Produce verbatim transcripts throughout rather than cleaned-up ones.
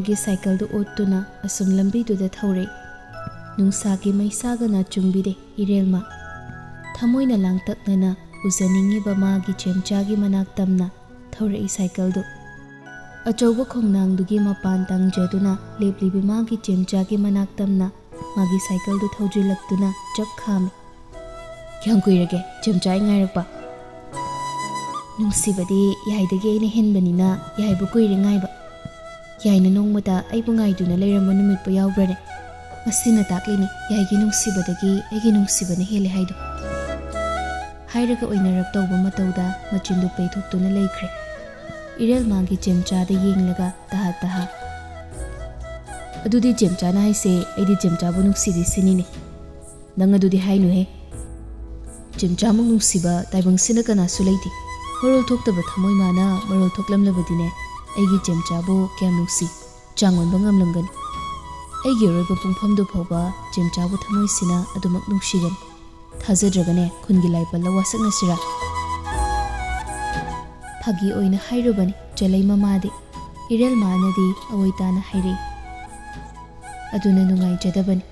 ꯒꯤ ꯁꯥꯏꯀꯜꯗꯨ ꯑꯣꯠꯇꯨꯅ ꯑꯁꯨꯝ ꯂꯝꯕꯤꯗꯨꯗ ꯊꯧꯔꯛꯏ꯫ ꯅꯨꯡꯁꯥꯒꯤ ꯃꯩꯁꯥꯒꯅ ꯆꯨꯝꯕꯤꯔꯦ ꯏꯔꯦꯜꯃ꯫ ꯊꯃꯣꯏꯅ ꯂꯥꯡꯇꯛꯅꯅ ꯎꯖꯅꯤꯡꯉꯤꯕ ꯃꯥꯒꯤ ꯆꯦꯝꯆꯥꯒꯤ ꯃꯅꯥꯛ ꯇꯝꯅ ꯊꯧꯔꯛꯏ ꯁꯥꯏꯀꯜꯗꯨ꯫ ꯑꯆꯧꯕ ꯈꯣꯡꯅꯥꯡꯗꯨꯒꯤ ꯃꯄꯥꯟ ꯇꯥꯡꯖꯗꯨꯅ ꯂꯦꯞꯂꯤꯕ ꯃꯥꯒꯤ ꯆꯦꯝꯆꯥꯒꯤ ꯃꯅꯥꯛ ꯇꯝꯅ ꯃꯥꯒꯤ ꯁꯥꯏꯀꯜꯗꯨ ꯊꯧꯖꯤꯜꯂꯛꯇꯨꯅ ꯆꯞ ꯈꯥꯝꯃꯤ꯫ "ꯀꯌꯥꯝ ꯀꯨꯏꯔꯒꯦ ꯆꯦꯝꯆꯥ ꯑꯩ ꯉꯥꯏꯔꯛꯄ?" "ꯅꯨꯡꯁꯤꯕꯗꯤ ꯌꯥꯏꯗꯒꯤ ꯑꯩꯅ ꯍꯦꯟꯕꯅꯤꯅ ꯌꯥꯏꯕꯨ ꯀꯨꯏꯔꯦ ꯉꯥꯏꯕ꯫ ꯌꯥꯏꯅ ꯅꯣꯡꯃꯇ ꯑꯩꯕꯨ ꯉꯥꯏꯗꯨꯅ ꯂꯩꯔꯝꯕ ꯅꯨꯃꯤꯠꯄꯨ ꯌꯥꯎꯕ꯭ꯔꯅꯦ? ꯃꯁꯤꯅ ꯇꯥꯛꯂꯤꯅꯤ ꯌꯥꯏꯒꯤ ꯅꯨꯡꯁꯤꯕꯗꯒꯤ ꯑꯩꯒꯤ ꯅꯨꯡꯁꯤꯕꯅ ꯍꯦꯜꯂꯦ ꯍꯥꯏꯗꯣ꯫" ꯍꯥꯏꯔꯒ ꯑꯣꯏꯅꯔꯞ ꯇꯧꯕ ꯃꯇꯧꯗ ꯃꯆꯤꯟꯗꯨ ꯄꯩꯊꯣꯛꯇꯨꯅ ꯂꯩꯈ꯭ꯔꯦ꯫ ꯏꯔꯦꯜꯃꯥꯒꯤ ꯆꯦꯝꯆꯥꯗ ꯌꯦꯡꯂꯒ ꯇꯍꯥ ꯇꯍꯥ, "ꯑꯗꯨꯗꯤ ꯆꯦꯝꯆꯥꯅ ꯍꯥꯏꯁꯦ ꯑꯩꯗꯤ ꯆꯦꯝꯆꯥꯕꯨ ꯅꯨꯡꯁꯤꯗꯦ ꯁꯤꯅꯤꯅꯦ꯫ ꯅꯪ ꯑꯗꯨꯗꯤ ꯍꯥꯏꯅꯨꯍꯦ꯫ ꯆꯦꯝꯆꯥꯃꯨꯛ ꯅꯨꯡꯁꯤꯕ ꯇꯥꯏꯕꯪꯁꯤꯅ ꯀꯅꯥꯁꯨ ꯂꯩꯇꯦ꯫ ꯃꯔꯣꯜ ꯊꯣꯛꯇꯕ ꯊꯃꯣꯏ ꯃꯥꯅ ꯃꯔꯣꯜ ꯊꯣꯛꯂꯝꯂꯕꯗꯤꯅꯦ, ꯑꯩꯒꯤ ꯆꯦꯝꯆꯥꯕꯨ ꯀꯌꯥꯝ ꯅꯨꯡꯁꯤ ꯆꯥꯡ ꯑꯣꯟꯕ ꯉꯝꯂꯝꯒꯅꯤ꯫ ꯑꯩꯒꯤ ꯑꯔꯣꯏꯕ ꯄꯨꯡꯐꯝꯗꯨ ꯐꯥꯎꯕ ꯆꯦꯝꯆꯥꯕꯨ ꯊꯃꯣꯏꯁꯤꯅ ꯑꯗꯨꯃꯛ ꯅꯨꯡꯁꯤꯒꯅꯤ꯫ ꯊꯥꯖꯗ꯭ꯔꯒꯅꯦ ꯈꯨꯟꯒꯤ ꯂꯥꯏ ꯄꯜꯂ ꯋꯥꯁꯛꯅꯁꯤꯔꯥ?" ꯐꯥꯒꯤ ꯑꯣꯏꯅ ꯍꯥꯏꯔꯨꯕꯅꯤ ꯆꯂꯩ ꯃꯃꯥꯗꯤ꯫ ꯏꯔꯦꯜ ꯃꯥꯅꯗꯤ ꯑꯑꯣꯏ ꯇꯥꯅ ꯍꯥꯏꯔꯛꯏ꯫ ꯑꯗꯨꯅ ꯅꯨꯡꯉꯥꯏꯖꯗꯕꯅꯤ꯫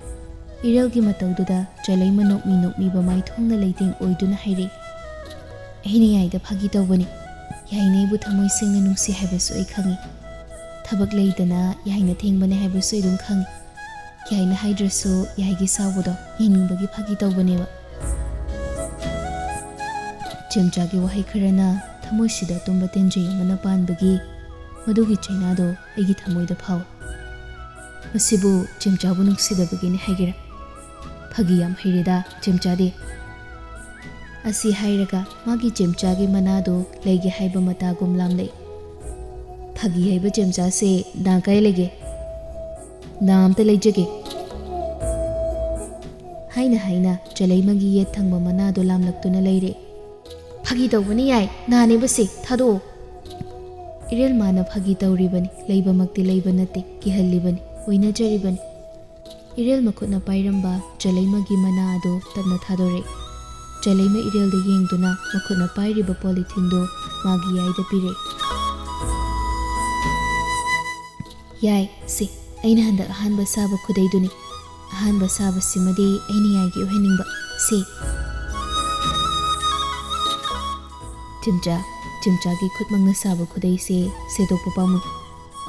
ꯏꯔꯦꯜꯒꯤ ꯃꯇꯧꯗꯨꯗ ꯆꯂꯩꯃ ꯅꯣꯛꯃꯤ ꯅꯣꯛꯃꯤꯕ ꯃꯥꯏꯊꯣꯡꯅ ꯂꯩꯇꯦꯡ ꯑꯣꯏꯗꯨꯅ ꯍꯥꯏꯔꯛꯏ꯫ "ꯑꯩꯅ ꯌꯥꯏꯗ ꯐꯥꯒꯤ ꯇꯧꯕꯅꯤ꯫ ꯌꯥꯏꯅ ꯑꯩꯕꯨ ꯊꯃꯣꯏ ꯁꯦꯡꯅ ꯅꯨꯡꯁꯤ ꯍꯥꯏꯕꯁꯨ ꯑꯩ ꯈꯪꯏ꯫ ꯊꯕꯛ ꯂꯩꯗꯅ ꯌꯥꯏꯅ ꯊꯦꯡꯕꯅꯦ ꯍꯥꯏꯕꯁꯨ ꯑꯩ ꯑꯗꯨꯝ ꯈꯪꯏ꯫ ꯌꯥꯏꯅ ꯍꯥꯏꯗ꯭ꯔꯁꯨ ꯌꯥꯏꯒꯤ ꯁꯥꯎꯕꯗꯣ ꯌꯦꯡꯅꯤꯡꯕꯒꯤ ꯐꯥꯒꯤ ꯇꯧꯕꯅꯦꯕ꯫" ꯆꯦꯝꯆꯥꯒꯤ ꯋꯥꯍꯩ ꯈꯔꯅ ꯊꯃꯣꯏꯁꯤꯗ ꯑꯇꯨꯝꯕ ꯇꯦꯟꯖꯩ ꯑꯃꯅ ꯄꯥꯟꯕꯒꯤ ꯃꯗꯨꯒꯤ ꯆꯩꯅꯥꯗꯣ ꯑꯩꯒꯤ ꯊꯃꯣꯏꯗ ꯐꯥꯎꯏ꯫ "ꯃꯁꯤꯕꯨ ꯆꯦꯝꯆꯥꯕꯨ ꯅꯨꯡꯁꯤꯗꯕꯒꯤꯅꯤ ꯍꯥꯏꯒꯦꯔꯥ? ꯐꯥꯒꯤ ꯌꯥꯝ ꯍꯩꯔꯦꯗ ꯆꯦꯝꯆꯥꯗꯤ꯫" ꯑꯁꯤ ꯍꯥꯏꯔꯒ ꯃꯥꯒꯤ ꯆꯦꯝꯆꯥꯒꯤ ꯃꯅꯥꯗꯣ ꯂꯩꯒꯦ ꯍꯥꯏꯕ ꯃꯇꯥꯒꯨꯝ ꯂꯥꯝꯂꯛꯏ꯫ "ꯐꯥꯒꯤ ꯍꯩꯕ ꯆꯦꯝꯆꯥꯁꯦ ꯅꯥ ꯀꯥꯏ ꯂꯩꯒꯦ? ꯅꯥ ꯑꯝꯇ ꯂꯩꯖꯒꯦ꯫" ꯍꯥꯏꯅ ꯍꯥꯏꯅ ꯆꯂꯩꯃꯒꯤ ꯌꯦꯠ ꯊꯪꯕ ꯃꯅꯥꯗꯣ ꯂꯥꯝꯂꯛꯇꯨꯅ ꯂꯩꯔꯦ꯫ "ꯐꯥꯒꯤ ꯇꯧꯕꯅꯤ ꯌꯥꯏ, ꯅꯥꯅꯦꯕꯁꯦ ꯊꯥꯗꯣꯛꯑꯣ꯫" ꯏꯔꯦꯜ ꯃꯥꯅ ꯐꯥꯒꯤ ꯇꯧꯔꯤꯕꯅꯤ, ꯂꯩꯕꯃꯛꯇꯤ ꯂꯩꯕ ꯅꯠꯇꯦ, ꯀꯤꯍꯜꯂꯤꯕꯅꯤ, ꯑꯣꯏꯅꯖꯔꯤꯕꯅꯤ꯫ ꯏꯔꯦꯜ ꯃꯈꯨꯠꯅ ꯄꯥꯏꯔꯝꯕ ꯆꯂꯩꯃꯒꯤ ꯃꯅꯥ ꯑꯗꯨ ꯇꯞꯅ ꯊꯥꯗꯣꯔꯛꯏ꯫ ꯆꯂꯩꯃ ꯏꯔꯦꯜꯗ ꯌꯦꯡꯗꯨꯅ ꯃꯈꯨꯠꯅ ꯄꯥꯏꯔꯤꯕ ꯄꯣꯂꯤꯊꯤꯟꯗꯨ ꯃꯥꯒꯤ ꯌꯥꯏꯗ ꯄꯤꯔꯛꯏ꯫ ꯌꯥꯏ, ꯁꯤ ꯑꯩꯅ ꯍꯟꯗꯛ ꯑꯍꯥꯟꯕ ꯁꯥꯕ ꯈꯨꯗꯩꯗꯨꯅꯤ꯫ ꯑꯍꯥꯟꯕ ꯁꯥꯕꯁꯤꯃꯗꯤ ꯑꯩꯅ ꯌꯥꯏꯒꯤ ꯑꯣꯏꯍꯟꯅꯤꯡꯕ꯫ ꯁꯤ꯫ ꯆꯤꯝꯆꯥ, ꯆꯤꯝꯆꯥꯒꯤ ꯈꯨꯠꯃꯛꯅ ꯁꯥꯕ ꯈꯨꯗꯩꯁꯦ ꯁꯦꯗꯣꯛꯄ ꯄꯥꯝꯃꯨꯏ꯫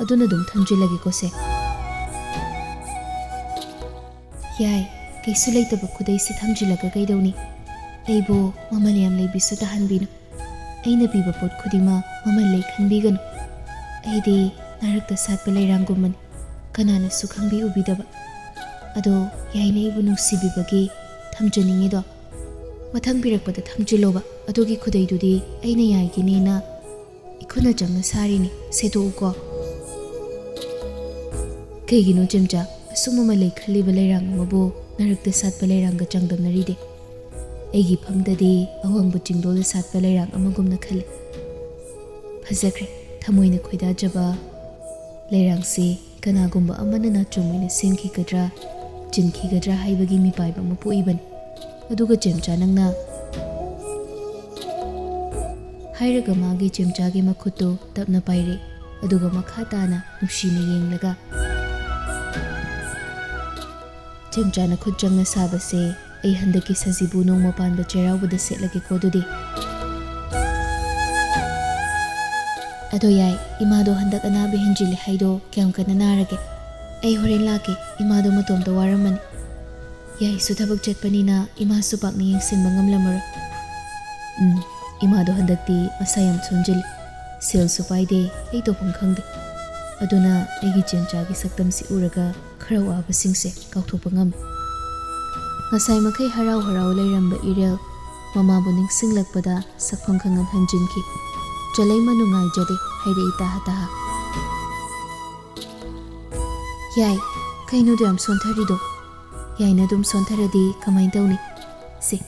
ꯑꯗꯨꯅ ꯑꯗꯨꯝ ꯊꯝꯖꯤꯜꯂꯒꯦꯀꯣ ꯁꯦ꯫ ꯌꯥꯏ, ꯀꯩꯁꯨ ꯂꯩꯇꯕ ꯈꯨꯗꯩꯁꯦ ꯊꯝꯖꯤꯜꯂꯒ ꯀꯩꯗꯧꯅꯤ? ꯑꯩꯕꯨ ꯃꯃꯜ ꯌꯥꯝ ꯂꯩꯕꯤꯁꯨ ꯇꯥꯍꯟꯕꯤꯅꯨ꯫ ꯑꯩꯅ ꯄꯤꯕ ꯄꯣꯠ ꯈꯨꯗꯤꯡꯃꯛ ꯃꯃꯜ ꯂꯩ ꯈꯟꯕꯤꯒꯅꯨ꯫ ꯑꯩꯗꯤ ꯅꯥꯔꯛꯇ ꯁꯥꯠꯄ ꯂꯩꯔꯥꯡꯒꯨꯝꯕꯅꯤ꯫ ꯀꯅꯥꯅꯁꯨ ꯈꯪꯕꯤ ꯎꯕꯤꯗꯕ꯫ ꯑꯗꯣ ꯌꯥꯏꯅ ꯑꯩꯕꯨ ꯅꯨꯡꯁꯤꯕꯤꯕꯒꯤ ꯊꯝꯖꯅꯤꯡꯉꯤꯗꯣ꯫ ꯃꯊꯪ ꯄꯤꯔꯛꯄꯗ ꯊꯝꯖꯤꯜꯂꯣꯕ꯫ ꯑꯗꯨꯒꯤ ꯈꯨꯗꯩꯗꯨꯗꯤ ꯑꯩꯅ ꯌꯥꯏꯒꯤꯅꯦꯅ ꯏꯈꯨꯠꯅ ꯆꯪꯅ ꯁꯥꯔꯤꯅꯤ꯫ ꯁꯦꯗꯣꯛꯎꯀꯣ꯫ ꯀꯩꯒꯤꯅꯣ ꯆꯦꯝꯆꯥ? ꯑꯁꯨꯝ ꯃꯃꯜ ꯂꯩ ꯈꯜꯂꯤꯕ ꯂꯩꯔꯥꯡ ꯑꯃꯕꯨ ꯅꯥꯔꯛꯇ ꯁꯥꯠꯄ ꯂꯩꯔꯥꯡꯒ ꯆꯥꯡꯗꯝꯅꯔꯤꯗꯤ? ꯑꯩꯒꯤ ꯐꯝꯗꯗꯤ ꯑꯋꯥꯡꯕ ꯆꯤꯡꯗꯣꯜꯗ ꯁꯥꯠꯄ ꯂꯩꯔꯥꯡ ꯑꯃꯒꯨꯝꯅ ꯈꯜꯂꯤ꯫ ꯐꯖꯈ꯭ꯔꯦ꯫ ꯊꯃꯣꯏꯅ ꯈꯣꯏꯗꯥꯖꯕ ꯂꯩꯔꯥꯡꯁꯤ ꯀꯅꯥꯒꯨꯝꯕ ꯑꯃꯅ ꯅꯥꯆꯣꯝ ꯑꯣꯏꯅ ꯁꯦꯝꯈꯤꯒꯗ꯭ꯔꯥ, ꯆꯤꯟꯈꯤꯒꯗ꯭ꯔꯥ ꯍꯥꯏꯕꯒꯤ ꯃꯤꯄꯥꯏꯕ ꯑꯃ ꯄꯣꯛꯏꯕꯅꯤ꯫ ꯑꯗꯨꯒ ꯆꯦꯝꯆꯥ ꯅꯪꯅ ꯍꯥꯏꯔꯒ ꯃꯥꯒꯤ ꯆꯦꯝꯆꯥꯒꯤ ꯃꯈꯨꯠꯇꯨ ꯇꯞꯅ ꯄꯥꯏꯔꯦ꯫ ꯑꯗꯨꯒ ꯃꯈꯥ ꯇꯥꯅ ꯅꯨꯡꯁꯤꯅ ꯌꯦꯡꯂꯒ, "ꯆꯦꯝꯆꯥꯅ ꯈꯨꯠ ꯆꯪꯅ ꯁꯥꯕꯁꯦ ꯑꯩ ꯍꯟꯗꯛꯀꯤ ꯁꯖꯤꯕꯨ ꯅꯣꯡꯃ ꯄꯥꯟꯕ ꯆꯩꯔꯥꯎꯕꯗ ꯁꯦꯠꯂꯒꯦꯀꯣ ꯑꯗꯨꯗꯤ꯫ ꯑꯗꯣ ꯌꯥꯏ, ꯏꯃꯥꯗꯣ ꯍꯟꯗꯛ ꯑꯅꯥꯕ ꯍꯦꯟꯖꯤꯜꯂꯤ ꯍꯥꯏꯗꯣ ꯀꯌꯥꯝ ꯀꯟꯅ ꯅꯥꯔꯒꯦ? ꯑꯩ ꯍꯣꯔꯦꯟ ꯂꯥꯛꯀꯦ, ꯏꯃꯥꯗꯣ ꯃꯇꯣꯝꯇ ꯋꯥꯔꯝꯃꯅꯤ꯫ ꯌꯥꯏꯁꯨ ꯊꯕꯛ ꯆꯠꯄꯅꯤꯅ ꯏꯃꯥꯁꯨ ꯄꯥꯛꯅ ꯌꯦꯡꯁꯤꯟꯕ ꯉꯝꯂꯝꯃꯔꯣꯏ꯫ ꯎꯝ, ꯏꯃꯥꯗꯣ ꯍꯟꯗꯛꯇꯤ ꯃꯁꯥ ꯌꯥꯝ ꯁꯣꯟꯖꯤꯜꯂꯤ꯫ ꯁꯦꯜꯁꯨ ꯄꯥꯏꯗꯦ, ꯑꯩ ꯇꯧꯐꯝ ꯈꯪꯗꯦ꯫ ꯑꯗꯨꯅ ꯑꯩꯒꯤ ꯆꯦꯝꯆꯥꯒꯤ ꯁꯛꯇꯝꯁꯤ ꯎꯔꯒ ꯈꯔ ꯋꯥꯕꯁꯤꯡꯁꯦ ꯀꯥꯎꯊꯣꯛꯄ ꯉꯝꯃꯤ꯫ ꯉꯁꯥꯏ ꯃꯈꯩ ꯍꯔꯥꯎ ꯍꯔꯥꯎ ꯂꯩꯔꯝꯕ ꯏꯔꯦꯜ ꯃꯃꯥꯕꯨ ꯅꯤꯡꯁꯤꯡꯂꯛꯄꯗ ꯁꯛꯐꯝ ꯈꯪꯍꯟ ꯍꯟꯖꯤꯟꯈꯤ꯫ ꯆꯂꯩꯃ ꯅꯨꯡꯉꯥꯏꯖꯗꯦ ꯍꯥꯏꯔꯛꯏ ꯇꯥꯍ ꯇꯥꯍ꯫ ꯌꯥꯏ, ꯀꯩꯅꯣꯗꯣ ꯌꯥꯝ ꯁꯣꯟꯊꯔꯤꯗꯣ? ꯌꯥꯏꯅ ꯑꯗꯨꯝ ꯁꯣꯟꯊꯔꯗꯤ ꯀꯃꯥꯏꯅ ꯇꯧꯅꯤ? ꯁꯦ,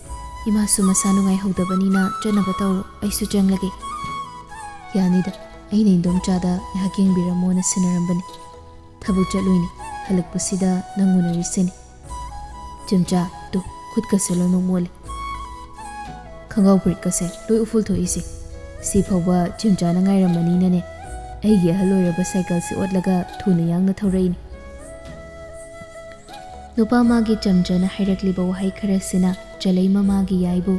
ꯏꯃꯥꯁꯨ ꯃꯁꯥ ꯅꯨꯡꯉꯥꯏꯍꯧꯗꯕꯅꯤꯅ ꯆꯠꯅꯕ ꯇꯧꯔꯣ, ꯑꯩꯁꯨ ꯆꯪꯂꯒꯦ꯫ ꯌꯥꯅꯤꯗ, ꯑꯩꯅ ꯏꯟꯗꯣꯝꯆꯥꯗ ꯉꯥꯏꯍꯥꯛ ꯌꯦꯡꯕꯤꯔꯝꯃꯣꯅ ꯁꯤꯟꯅꯔꯝꯕꯅꯤ꯫ ꯊꯕꯛ ꯆꯠꯂꯨꯏꯅꯤ, ꯍꯜꯂꯛꯄꯁꯤꯗ ꯅꯪ ꯎꯅꯔꯤꯁꯤꯅꯤ꯫ ꯆꯦꯝꯆꯥ, ꯇꯨ, ꯈꯨꯠꯀꯁꯦ ꯂꯣꯏꯅꯃꯛ ꯃꯣꯠꯂꯦ꯫ ꯈꯣꯡꯒ꯭ꯔꯥꯎ ꯐꯨꯔꯤꯠꯀꯁꯦ ꯂꯣꯏ ꯎꯐꯨꯜ ꯊꯣꯛꯏꯁꯦ꯫ ꯁꯤ ꯐꯥꯎꯕ ꯆꯦꯝꯆꯥꯅ ꯉꯥꯏꯔꯝꯃꯅꯤꯅꯅꯦ꯫ ꯑꯩꯒꯤ ꯑꯍꯜ ꯑꯣꯏꯔꯕ ꯁꯥꯏꯀꯜꯁꯤ ꯑꯣꯠꯂꯒ ꯊꯨꯅ ꯌꯥꯡꯅ ꯊꯧꯔꯛꯏꯅꯤ꯫ ꯅꯨꯄꯥ ꯃꯥꯒꯤ ꯆꯝꯖꯅ ꯍꯥꯏꯔꯛꯂꯤꯕ ꯋꯥꯍꯩ ꯈꯔꯁꯤꯅ ꯆꯂꯩ ꯃꯃꯥꯒꯤ ꯌꯥꯏꯕꯨ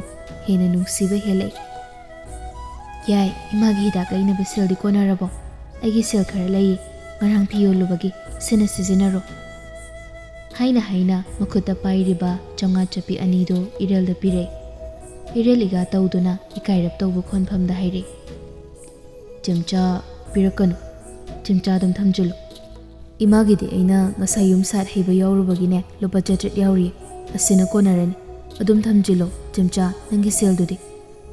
ꯍꯦꯟꯅ ꯅꯨꯡꯁꯤꯕ ꯍꯦꯜꯂꯛꯏ꯫ "ꯌꯥꯏ, ꯏꯃꯥꯒꯤ ꯍꯤꯗꯥꯛ ꯂꯩꯅꯕ ꯁꯦꯜꯗꯤ ꯀꯣꯟꯅꯔꯕꯣ? ꯑꯩꯒꯤ ꯁꯦꯜ ꯈꯔ ꯂꯩꯌꯦ, ꯉꯔꯥꯡ ꯐꯤ ꯌꯣꯜꯂꯨꯕꯒꯤ, ꯁꯤꯅ ꯁꯤꯖꯤꯟꯅꯔꯣ" ꯍꯥꯏꯅ ꯍꯥꯏꯅ ꯃꯈꯨꯠꯇ ꯄꯥꯏꯔꯤꯕ ꯆꯥꯝꯃꯉꯥ ꯆꯞꯄꯤ ꯑꯅꯤꯗꯨ ꯏꯔꯦꯜꯗ ꯄꯤꯔꯛꯏ꯫ ꯏꯔꯦꯜ ꯏꯒꯥ ꯇꯧꯗꯨꯅ ꯏꯀꯥꯏꯔꯞ ꯇꯧꯕ ꯈꯣꯟꯐꯝꯗ ꯍꯥꯏꯔꯛꯏ, "ꯆꯦꯝꯆꯥ, ꯄꯤꯔꯛꯀꯅꯨ꯫ ꯆꯦꯝꯆꯥ ꯑꯗꯨꯝ ꯊꯝꯖꯤꯜꯂꯨ꯫ ꯏꯃꯥꯒꯤꯗꯤ ꯑꯩꯅ ꯉꯁꯥꯏ ꯌꯨꯝ ꯁꯥꯠ ꯍꯩꯕ ꯌꯥꯎꯔꯨꯕꯒꯤꯅꯦ, ꯂꯨꯄꯥ ꯆꯥꯇ꯭ꯔꯦꯠ ꯌꯥꯎꯔꯤꯌꯦ꯫ ꯑꯁꯤꯅ ꯀꯣꯟꯅꯔꯅꯤ꯫ ꯑꯗꯨꯝ ꯊꯝꯖꯤꯜꯂꯣ, ꯆꯦꯝꯆꯥ, ꯅꯪꯒꯤ ꯁꯦꯜꯗꯨꯗꯤ꯫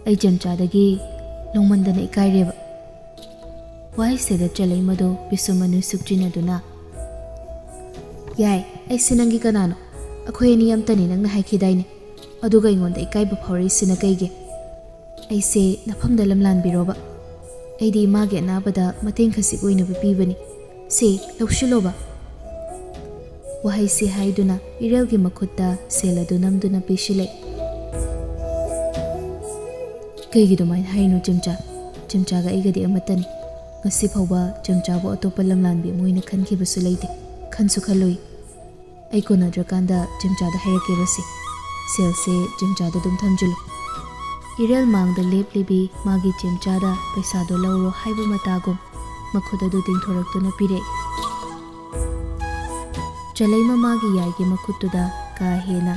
ꯑꯩ ꯆꯦꯝꯆꯥꯗꯒꯤ ꯂꯧꯃꯟꯗꯅ ꯏꯀꯥꯏꯔꯦꯕ"꯫ ꯋꯥꯍꯩꯁꯤꯗ ꯆꯦꯂꯩꯃꯗꯨ ꯄꯤꯁꯨꯝ ꯑꯅꯤ ꯁꯨꯛꯆꯤꯟꯅꯗꯨꯅ, "ꯌꯥꯏ, ꯑꯩꯁꯦ ꯅꯪꯒꯤ ꯀꯅꯥꯅꯣ? ꯑꯩꯈꯣꯏ ꯑꯅꯤ ꯑꯝꯇꯅꯤ ꯅꯪꯅ ꯍꯥꯏꯈꯤꯗꯥꯏꯅꯦ? ꯑꯗꯨꯒ ꯑꯩꯉꯣꯟꯗ ꯏꯀꯥꯏꯕ ꯐꯥꯎꯔꯛꯏꯁꯤꯅ ꯀꯩꯒꯤ? ꯑꯩꯁꯦ ꯅꯐꯝꯗ ꯂꯝꯂꯥꯟꯕꯤꯔꯣꯕ? ꯑꯩꯗꯤ ꯏꯃꯥꯒꯤ ꯑꯅꯥꯕꯗ ꯃꯇꯦꯡ ꯈꯖꯤꯛ ꯑꯣꯏꯅꯕ ꯄꯤꯕꯅꯤ꯫ ꯁꯦ, ꯂꯧꯁꯤꯜꯂꯣꯕ"꯫ ꯋꯥꯍꯩꯁꯤ ꯍꯥꯏꯗꯨꯅ ꯏꯔꯦꯜꯒꯤ ꯃꯈꯨꯠꯇ ꯁꯦꯜ ꯑꯗꯨ ꯅꯝꯗꯨꯅ ꯄꯤꯁꯤꯜꯂꯛꯏ꯫ "ꯀꯩꯒꯤ ꯑꯗꯨꯃꯥꯏꯅ ꯍꯥꯏꯔꯤꯅꯣ ꯆꯦꯝꯆꯥ? ꯆꯦꯝꯆꯥꯒ ꯑꯩꯒꯗꯤ ꯑꯃꯠꯇꯅꯤ꯫ ꯉꯁꯤ ꯐꯥꯎꯕ ꯆꯦꯝꯆꯥꯕꯨ ꯑꯇꯣꯞꯄ ꯂꯝꯂꯥꯟꯕꯤ ꯑꯃ ꯑꯣꯏꯅ ꯈꯟꯈꯤꯕꯁꯨ ꯂꯩꯇꯦ, ꯈꯟꯁꯨ ꯈꯜꯂꯣꯏ꯫ ꯑꯩ ꯀꯣꯟꯅꯗ꯭ꯔꯀꯥꯟꯗ ꯆꯦꯝꯆꯥꯗ ꯍꯥꯏꯔꯛꯀꯦꯕꯁꯦ꯫ ꯁꯦꯜꯁꯦ ꯆꯦꯝꯆꯥꯗ ꯑꯗꯨꯝ ꯊꯝꯖꯤꯜꯂꯨ"꯫ ꯏꯔꯦꯜ ꯃꯥꯡꯗ ꯂꯦꯞꯂꯤꯕꯤ ꯃꯥꯒꯤ ꯆꯦꯝꯆꯥꯗ ꯄꯩꯁꯥꯗꯣ ꯂꯧꯔꯣ ꯍꯥꯏꯕ ꯃꯇꯥꯒꯨꯝ ꯃꯈꯨꯠ ꯑꯗꯨ ꯇꯤꯡꯊꯣꯔꯛꯇꯨꯅ ꯄꯤꯔꯛꯏ꯫ ꯆꯂꯩ ꯃꯃꯥꯒꯤ ꯌꯥꯏꯒꯤ ꯃꯈꯨꯠꯇꯨꯗ ꯀꯥ ꯍꯦꯟꯅ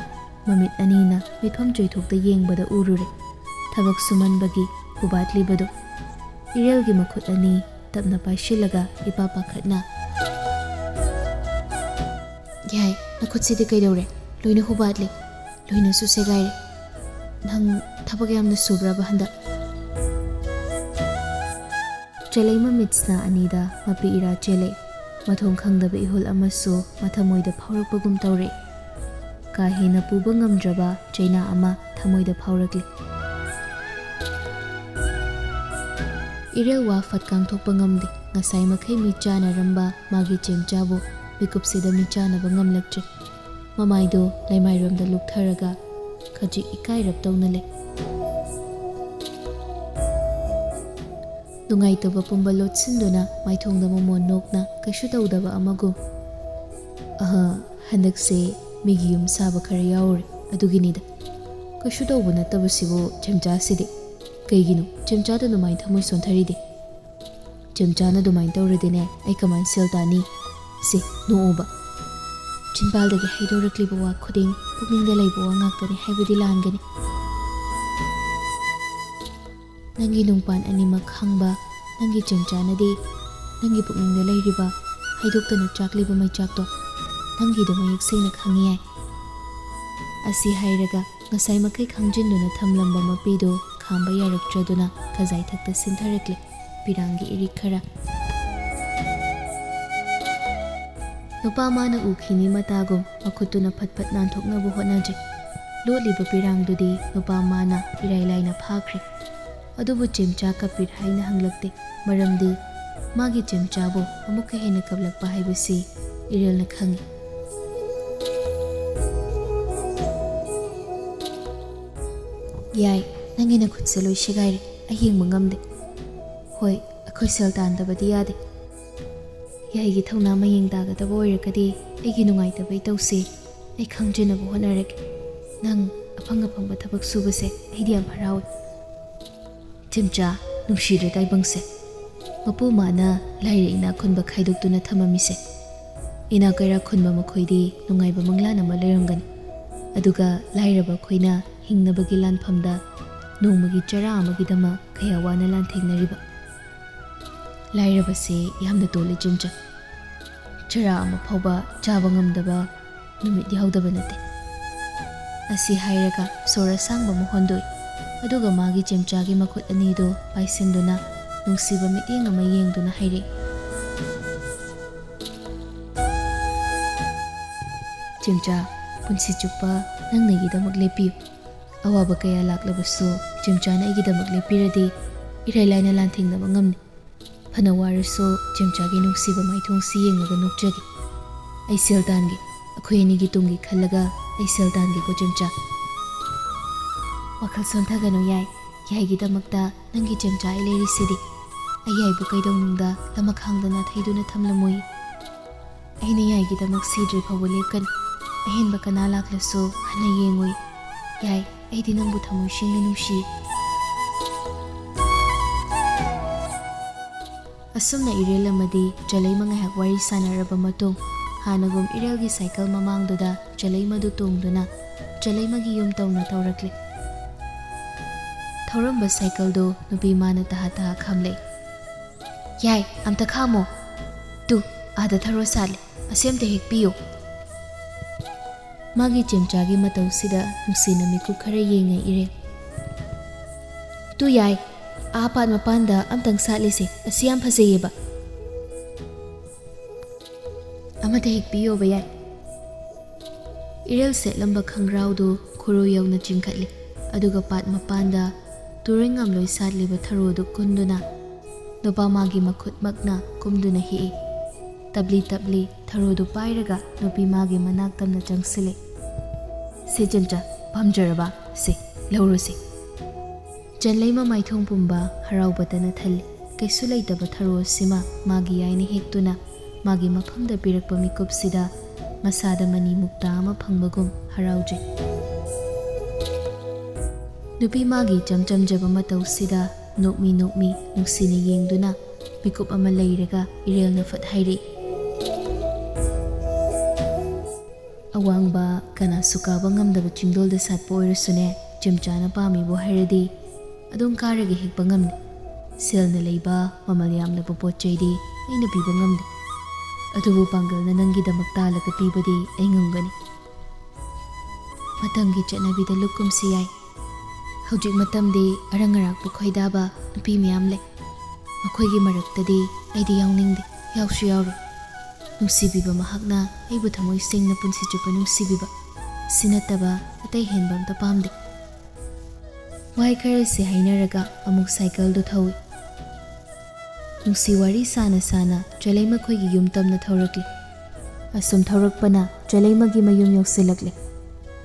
ꯃꯃꯤꯠ ꯑꯅꯤꯅ ꯃꯤꯠꯐꯝ ꯆꯣꯏꯊꯣꯛꯇ ꯌꯦꯡꯕꯗ ꯎꯔꯨꯔꯦ ꯊꯕꯛ ꯁꯨꯃꯟꯕꯒꯤ ꯍꯨꯕꯥꯠꯂꯤꯕꯗꯨ꯫ ꯏꯔꯦꯜꯒꯤ ꯃꯈꯨꯠ ꯑꯅꯤ ꯇꯞꯅ ꯄꯥꯏꯁꯤꯜꯂꯒ ꯏꯄꯥ ꯄꯥꯈꯠꯅ, "ꯌꯥꯏ, ꯅꯈꯨꯠꯁꯤꯗꯤ ꯀꯩꯗꯧꯔꯦ? ꯂꯣꯏꯅ ꯍꯨꯕꯥꯠꯂꯦ, ꯂꯣꯏꯅꯁꯨ ꯁꯦꯒꯥꯏꯔꯦ꯫ ꯅꯪ ꯊꯕꯛ ꯌꯥꯝꯅ ꯁꯨꯕ꯭ꯔꯕ ꯍꯟꯗꯛ?" ꯆꯦꯂꯩꯃ ꯃꯤꯠꯁꯅꯥ ꯑꯅꯤꯗ ꯃꯄꯤ ꯏꯔꯥ ꯆꯦꯜꯂꯛꯏ꯫ ꯃꯊꯣꯡ ꯈꯪꯗꯕ ꯏꯍꯨꯜ ꯑꯃꯁꯨ ꯃꯊꯃꯣꯏꯗ ꯐꯥꯎꯔꯛꯄꯒꯨꯝ ꯇꯧꯔꯛꯏ꯫ ꯀꯥ ꯍꯦꯟꯅ ꯄꯨꯕ ꯉꯝꯗ꯭ꯔꯕ ꯆꯩꯅꯥ ꯑꯃ ꯊꯃꯣꯏꯗ ꯐꯥꯎꯔꯛꯂꯤ꯫ ꯏꯔꯦꯜ ꯋꯥ ꯐꯠ ꯉꯥꯡꯊꯣꯛꯄ ꯉꯝꯗꯦ꯫ ꯉꯁꯥꯏ ꯃꯈꯩ ꯃꯤꯠ ꯆꯥꯅꯔꯝꯕ ꯃꯥꯒꯤ ꯆꯦꯝꯆꯥꯕꯨ ꯃꯤꯀꯨꯞꯁꯤꯗ ꯃꯤꯠ ꯆꯥꯅꯕ ꯉꯝꯂꯛꯇ꯭ꯔꯦ꯫ ꯃꯃꯥꯏꯗꯨ ꯂꯩꯃꯥꯏꯔꯣꯝꯗ ꯂꯨꯞꯊꯔꯒ ꯈꯖꯤꯛ ꯏꯀꯥꯏꯔꯞ ꯇꯧꯅ ꯂꯩ꯫ ꯅꯨꯡꯉꯥꯏꯇꯕ ꯄꯨꯝꯕ ꯂꯣꯠꯁꯤꯟꯗꯨꯅ ꯃꯥꯏꯊꯣꯡꯗ ꯃꯣꯃꯣꯟ ꯅꯣꯛꯅ ꯀꯩꯁꯨ ꯇꯧꯗꯕ ꯑꯃꯒꯨꯝ꯫ "ꯑꯍ, ꯍꯟꯗꯛꯁꯦ ꯃꯤꯒꯤ ꯌꯨꯝ ꯁꯥꯕ ꯈꯔ ꯌꯥꯎꯔꯦ, ꯑꯗꯨꯒꯤꯅꯤꯗ꯫ ꯀꯩꯁꯨ ꯇꯧꯕ ꯅꯠꯇꯕꯁꯤꯕꯨ ꯆꯦꯝꯆꯥꯁꯤꯗꯤ꯫ ꯀꯩꯒꯤꯅꯣ ꯆꯦꯝꯆꯥꯗ ꯑꯗꯨꯃꯥꯏꯅ ꯊꯃꯣꯏ ꯁꯣꯟꯊꯔꯤꯗꯤ? ꯆꯦꯝꯆꯥꯅ ꯑꯗꯨꯃꯥꯏꯅ ꯇꯧꯔꯗꯤꯅꯦ, ꯑꯩ ꯀꯃꯥꯏꯅ ꯁꯦꯜ ꯇꯥꯅꯤ? ꯁꯦ, ꯅꯣꯛꯎꯕ꯫ ꯆꯤꯟꯕꯥꯜꯗꯒꯤ ꯍꯩꯗꯣꯔꯛꯂꯤꯕ ꯋꯥ ꯈꯨꯗꯤꯡ ꯄꯨꯛꯅꯤꯡꯗ ꯂꯩꯕ ꯋꯥ ꯉꯥꯛꯇꯅꯤ ꯍꯥꯏꯕꯗꯤ ꯂꯥꯟꯒꯅꯤ꯫ ꯅꯪꯒꯤ ꯅꯨꯡꯄꯥꯟ ꯑꯅꯤꯃꯛ ꯈꯪꯕ ꯅꯪꯒꯤ ꯆꯦꯝꯆꯥꯅꯗꯤ ꯅꯪꯒꯤ ꯄꯨꯛꯅꯤꯡꯗ ꯂꯩꯔꯤꯕ ꯍꯩꯗꯣꯛꯇꯅ ꯆꯥꯛꯂꯤꯕ ꯃꯩꯆꯥꯛꯇꯣ ꯅꯪꯒꯤꯗꯣ ꯃꯌꯦꯛ ꯁꯦꯡꯅ ꯈꯪꯉꯤ ꯌꯥꯏ"꯫ ꯑꯁꯤ ꯍꯥꯏꯔꯒ ꯉꯁꯥꯏ ꯃꯈꯩ ꯈꯪꯖꯤꯟꯗꯨꯅ ꯊꯝꯂꯝꯕ ꯃꯄꯤꯗꯨ ꯈꯥꯝꯕ ꯌꯥꯔꯛꯇ꯭ꯔꯗꯨꯅ ꯈꯖꯥꯏꯊꯛꯇ ꯁꯤꯟꯊꯔꯛꯂꯦ ꯄꯤꯔꯥꯡꯒꯤ ꯏꯔꯤꯛ ꯈꯔ꯫ ꯅꯨꯄꯥ ꯃꯥꯅ ꯎꯈꯤꯅꯤ ꯃꯇꯥꯒꯨꯝ ꯃꯈꯨꯠꯇꯨꯅ ꯐꯠ ꯐꯠ ꯅꯥꯟꯊꯣꯛꯅꯕ ꯍꯣꯠꯅꯖꯩ꯫ ꯂꯣꯠꯂꯤꯕ ꯄꯤꯔꯥꯡꯗꯨꯗꯤ ꯅꯨꯄꯥ ꯃꯥꯅ ꯏꯔꯥꯏ ꯂꯥꯏꯅ ꯐꯥꯈ꯭ꯔꯦ꯫ ꯑꯗꯨꯕꯨ ꯆꯦꯝꯆꯥ ꯀꯄꯤꯔ ꯍꯥꯏꯅ ꯍꯪꯂꯛꯇꯦ, ꯃꯔꯝꯗꯤ ꯃꯥꯒꯤ ꯆꯦꯝꯆꯥꯕꯨ ꯑꯃꯨꯛꯀ ꯍꯦꯟꯅ ꯀꯞꯂꯛꯄ ꯍꯥꯏꯕꯁꯤ ꯏꯔꯦꯜꯅ ꯈꯪꯏ꯫ "ꯌꯥꯏ, ꯅꯪꯒꯤ ꯅꯈꯨꯠꯁꯦ ꯂꯣꯏ ꯁꯦꯒꯥꯏꯔꯦ, ꯑꯩ ꯌꯦꯡꯕ ꯉꯝꯗꯦ꯫ ꯍꯣꯏ, ꯑꯩꯈꯣꯏ ꯁꯦꯜ ꯇꯥꯟꯗꯕꯗꯤ ꯌꯥꯗꯦ꯫ ꯌꯥꯏꯒꯤ ꯊꯧꯅꯥ ꯃꯌꯦꯡ ꯇꯥꯒꯗꯕ ꯑꯣꯏꯔꯒꯗꯤ ꯑꯩꯒꯤ ꯅꯨꯡꯉꯥꯏꯇꯕꯩ ꯇꯧꯁꯦ, ꯑꯩ ꯈꯪꯖꯅꯕ ꯍꯣꯠꯅꯔꯒꯦ꯫ ꯅꯪ ꯑꯐꯪ ꯑꯐꯪꯕ ꯊꯕꯛ ꯁꯨꯕꯁꯦ ꯑꯩꯗꯤ ꯌꯥꯝ ꯍꯔꯥꯎꯏ"꯫ ꯆꯦꯝꯆꯥ, ꯅꯨꯡꯁꯤꯔꯦ ꯇꯥꯏꯕꯪꯁꯦ꯫ ꯃꯄꯨ ꯃꯥꯅ ꯂꯥꯏꯔ ꯏꯅꯥꯛ ꯈꯨꯟꯕ ꯈꯥꯏꯗꯣꯛꯇꯨꯅ ꯊꯝꯃꯝꯃꯤꯁꯦ꯫ ꯏꯅꯥꯛ ꯀꯩꯔꯥꯛ ꯈꯨꯟꯕ ꯃꯈꯣꯏꯗꯤ ꯅꯨꯡꯉꯥꯏꯕ ꯃꯪꯂꯥꯟ ꯑꯃ ꯂꯩꯔꯝꯒꯅꯤ꯫ ꯑꯗꯨꯒ ꯂꯥꯏꯔꯕ ꯑꯩꯈꯣꯏꯅ ꯍꯤꯡꯅꯕꯒꯤ ꯂꯥꯟꯐꯝꯗ ꯅꯣꯡꯃꯒꯤ ꯆꯔꯥ ꯑꯃꯒꯤꯗꯃꯛ ꯀꯌꯥ ꯋꯥꯅ ꯂꯥꯟꯊꯦꯡꯅꯔꯤꯕ꯫ ꯂꯥꯏꯔꯕꯁꯦ ꯌꯥꯝꯅ ꯇꯣꯜꯂꯤ ꯆꯦꯝꯆꯥ꯫ ꯆꯔꯥ ꯑꯃ ꯐꯥꯎꯕ ꯆꯥꯕ ꯉꯝꯗꯕ ꯅꯨꯃꯤꯠ ꯌꯥꯎꯗꯕ ꯅꯠꯇꯦ꯫ ꯑꯁꯤ ꯍꯥꯏꯔꯒ ꯁꯣꯔ ꯑꯁꯥꯡꯕ ꯑꯃ ꯍꯣꯟꯗꯣꯛꯏ꯫ ꯑꯗꯨꯒ ꯃꯥꯒꯤ ꯆꯦꯝꯆꯥꯒꯤ ꯃꯈꯨꯠ ꯑꯅꯤꯗꯨ ꯄꯥꯏꯁꯤꯟꯗꯨꯅ ꯅꯨꯡꯁꯤꯕ ꯃꯤꯠꯌꯦꯡ ꯑꯃ ꯌꯦꯡꯗꯨꯅ ꯍꯥꯏꯔꯛꯏ, "ꯆꯦꯝꯆꯥ, ꯄꯨꯟꯁꯤ ꯆꯨꯞꯄ ꯅꯪꯅ ꯑꯩꯒꯤꯗꯃꯛ ꯂꯦꯞꯄꯤꯌꯨ꯫ ꯑꯋꯥꯕ ꯀꯌꯥ ꯂꯥꯛꯂꯕꯁꯨ ꯆꯦꯝꯆꯥꯅ ꯑꯩꯒꯤꯗꯃꯛ ꯂꯦꯞꯄꯤꯔꯗꯤ ꯏꯔꯥꯏ ꯂꯥꯏꯅ ꯂꯥꯟꯊꯦꯡꯅꯕ ꯉꯝꯅꯤ꯫ ꯐꯅ ꯋꯥꯔꯁꯨ ꯆꯦꯝꯆꯥꯒꯤ ꯅꯨꯡꯁꯤꯕ ꯃꯥꯏꯊꯣꯡꯁꯤ ꯌꯦꯡꯂꯒ ꯅꯣꯛꯆꯒꯦ꯫ ꯑꯩ ꯁꯦꯜ ꯇꯥꯟꯒꯦ꯫ ꯑꯩꯈꯣꯏ ꯑꯅꯤꯒꯤ ꯇꯨꯡꯒꯤ ꯈꯜꯂꯒ ꯑꯩ ꯁꯦꯜ ꯇꯥꯟꯒꯦꯀꯣ ꯆꯦꯝꯆꯥ"꯫ "ꯋꯥꯈꯜ ꯁꯣꯟꯊꯒꯅꯨ ꯌꯥꯏ꯫ ꯌꯥꯏꯒꯤꯗꯃꯛꯇ ꯅꯪꯒꯤ ꯆꯦꯝꯆꯥ ꯑꯩ ꯂꯩꯔꯤꯁꯤꯗꯤ"꯫ ꯑꯩ ꯌꯥꯏꯕꯨ ꯀꯩꯗꯧꯅꯨꯡꯗ ꯂꯃꯈꯥꯡꯗ ꯅꯥꯊꯩꯗꯨꯅ ꯊꯝꯂꯝꯃꯨꯏ꯫ ꯑꯩꯅ ꯌꯥꯏꯒꯤꯗꯃꯛ ꯁꯤꯗ꯭ꯔꯤ ꯐꯥꯎꯕ ꯂꯦꯞꯀꯅꯤ꯫ ꯑꯍꯦꯟꯕ ꯀꯅꯥ ꯂꯥꯛꯂꯁꯨ ꯍꯟꯅ ꯌꯦꯡꯉꯨꯏ꯫ ꯌꯥꯏ, ꯑꯩꯗꯤ ꯅꯪꯕꯨ ꯊꯃꯣꯏ ꯁꯦꯡꯅ ꯅꯨꯡꯁꯤ꯫ ꯑꯁꯨꯝꯅ ꯏꯔꯦꯜ ꯑꯃꯗꯤ ꯆꯂꯩꯃ ꯉꯥꯏꯍꯥꯛ ꯋꯥꯔꯤ ꯁꯥꯟꯅꯔꯕ ꯃꯇꯨꯡ, ꯍꯥꯟꯅꯒꯨꯝ ꯏꯔꯦꯜꯒꯤ ꯁꯥꯏꯀꯜ ꯃꯃꯥꯡꯗꯨꯗ ꯆꯂꯩꯃꯗꯨ ꯇꯣꯡꯗꯨꯅ ꯆꯂꯩꯃꯒꯤ ꯌꯨꯝ ꯇꯧꯅ ꯇꯧꯔꯛꯂꯦ꯫ ꯊꯧꯔꯝꯕ ꯁꯥꯏꯀꯜꯗꯨ ꯅꯨꯄꯤ ꯃꯥꯅ ꯇꯍꯥ ꯇꯍꯥ ꯈꯥꯝꯂꯦ꯫ "ꯌꯥꯏ, ꯑꯝꯇ ꯈꯥꯝꯃꯣ꯫ ꯇꯨ, ꯑꯥꯗ ꯊꯔꯣ ꯁꯥꯠꯂꯦ, ꯑꯁꯤ ꯑꯝꯇ ꯍꯦꯛꯄꯤꯌꯨ꯫" ꯃꯥꯒꯤ ꯆꯦꯝꯆꯥꯒꯤ ꯃꯇꯧꯁꯤꯗ ꯅꯨꯡꯁꯤꯅ ꯃꯤꯀꯨꯞ ꯈꯔ ꯌꯦꯡꯉꯦ ꯏꯔꯦꯜ꯫ "ꯇꯨ ꯌꯥꯏ, ꯑꯥ ꯄꯥꯠ ꯃꯄꯥꯟꯗ ꯑꯝꯇꯪ ꯁꯥꯠꯂꯤꯁꯦ, ꯑꯁꯤ ꯌꯥꯝ ꯐꯖꯩꯌꯦꯕ꯫" "ꯑꯃꯇ ꯍꯦꯛꯄꯤꯌꯣꯕ ꯌꯥꯏ꯫" ꯏꯔꯦꯜ ꯁꯦꯠꯂꯝꯕ ꯈꯪꯒ꯭ꯔꯥꯎꯗꯨ ꯈꯨꯔꯨ ꯌꯧꯅ ꯆꯤꯡꯈꯠꯂꯤ, ꯑꯗꯨꯒ ꯄꯥꯠ ꯃꯄꯥꯟꯗ ꯇꯨꯔꯦꯟ ꯉꯝꯂꯣꯏ ꯁꯥꯠꯂꯤꯕ ꯊꯔꯣꯗꯨ ꯀꯨꯟꯗꯨꯅ ꯅꯨꯄꯥ ꯃꯥꯒꯤ ꯃꯈꯨꯠꯃꯛꯅ ꯀꯨꯝꯗꯨꯅ ꯍꯦꯛꯏ꯫ ꯇꯞꯂꯤ ꯇꯞꯂꯤ ꯊꯔꯣꯗꯨ ꯄꯥꯏꯔꯒ ꯅꯨꯄꯤ ꯃꯥꯒꯤ ꯃꯅꯥꯛ ꯇꯝꯅ ꯆꯪꯁꯤꯜꯂꯦ꯫ "ꯁꯦ ꯆꯦꯝꯆꯥ, ꯄꯥꯝꯖꯔꯕ? ꯁꯦ, ꯂꯧꯔꯣꯁꯦ꯫" ꯆꯟꯂꯩꯃ ꯃꯥꯏꯊꯣꯡ ꯄꯨꯝꯕ ꯍꯔꯥꯎꯕꯇꯅ ꯊꯜꯂꯤ꯫ ꯀꯩꯁꯨ ꯂꯩꯇꯕ ꯊꯔꯣ ꯑꯁꯤꯃ ꯃꯥꯒꯤ ꯌꯥꯏꯅ ꯍꯦꯛꯇꯨꯅ ꯃꯥꯒꯤ ꯃꯐꯝꯗ ꯄꯤꯔꯛꯄ ꯃꯤꯀꯨꯞꯁꯤꯗ ꯃꯁꯥꯗ ꯃꯅꯤ ꯃꯨꯛꯇꯥ ꯑꯃ ꯐꯪꯕꯒꯨꯝ ꯍꯔꯥꯎꯖꯩ꯫ ꯅꯨꯄꯤ ꯃꯥꯒꯤ ꯏꯆꯝ ꯆꯝꯖꯕ ꯃꯇꯧꯁꯤꯗ ꯅꯣꯛꯃꯤ ꯅꯣꯛꯃꯤ ꯅꯨꯡꯁꯤꯅ ꯌꯦꯡꯗꯨꯅ ꯃꯤꯀꯨꯞ ꯑꯃ ꯂꯩꯔꯒ ꯏꯔꯦꯜꯅ ꯐꯠ ꯍꯥꯏꯔꯛꯏ꯫ "ꯑꯋꯥꯡꯕ ꯀꯅꯥꯁꯨ ꯀꯥꯕ ꯉꯝꯗꯕ ꯆꯤꯡꯗꯣꯜꯗ ꯁꯥꯠꯄ ꯑꯣꯏꯔꯁꯨꯅꯦ, ꯆꯦꯝꯆꯥꯅ ꯄꯥꯝꯃꯤꯕꯨ ꯍꯥꯏꯔꯗꯤ ꯑꯗꯨꯝ ꯀꯥꯔꯒ ꯍꯦꯛꯄ ꯉꯝꯂꯦ꯫ ꯁꯦꯜꯅ ꯂꯩꯕ ꯃꯃꯜ ꯌꯥꯝꯂꯕ ꯄꯣꯠ ꯆꯩꯗꯤ ꯑꯩꯅ ꯄꯤꯕ ꯉꯝꯗꯦ꯫ ꯑꯗꯨꯕꯨ ꯄꯥꯡꯒꯜꯅ ꯅꯪꯒꯤꯗꯃꯛ ꯇꯥꯜꯂꯒ ꯄꯤꯕꯗꯤ ꯑꯩ ꯉꯝꯒꯅꯤ꯫" ꯃꯇꯝꯒꯤ ꯆꯠꯅꯕꯤꯗ ꯂꯨꯞꯀꯨꯝꯁꯤ ꯌꯥꯏ꯫ ꯍꯧꯖꯤꯛ ꯃꯇꯝꯗꯤ ꯑꯔꯪ ꯑꯔꯥꯛꯄ ꯈꯣꯏꯗꯥꯕ ꯅꯨꯄꯤ ꯃꯌꯥꯝ ꯂꯩ꯫ ꯃꯈꯣꯏꯒꯤ ꯃꯔꯛꯇꯗꯤ ꯑꯩꯗꯤ ꯌꯥꯎꯅꯤꯡꯗꯦ, ꯌꯥꯎꯁꯨ ꯌꯥꯎꯔꯣꯏ꯫ ꯅꯨꯡꯁꯤꯕꯤꯕ ꯃꯍꯥꯛꯅ ꯑꯩꯕꯨ ꯊꯃꯣꯏ ꯁꯦꯡꯅ ꯄꯨꯟꯁꯤ ꯆꯨꯞꯄ ꯅꯨꯡꯁꯤꯕꯤꯕ, ꯁꯤ ꯅꯠꯇꯕ ꯑꯇꯩ ꯍꯦꯟꯕ ꯑꯝꯇ ꯄꯥꯝꯗꯦ꯫ ꯋꯥꯍꯩ ꯈꯔꯁꯤ ꯍꯥꯏꯅꯔꯒ ꯑꯃꯨꯛ ꯁꯥꯏꯀꯜꯗꯨ ꯊꯧꯏ꯫ ꯅꯨꯡꯁꯤ ꯋꯥꯔꯤ ꯁꯥꯅ ꯁꯥꯅ ꯆꯂꯩ ꯃꯈꯣꯏꯒꯤ ꯌꯨꯝ ꯇꯝꯅ ꯊꯧꯔꯛꯂꯤ꯫ ꯑꯁꯨꯝ ꯊꯧꯔꯛꯄꯅ ꯆꯂꯩꯃꯒꯤ ꯃꯌꯨꯝ ꯌꯧꯁꯤꯜꯂꯛꯂꯦ꯫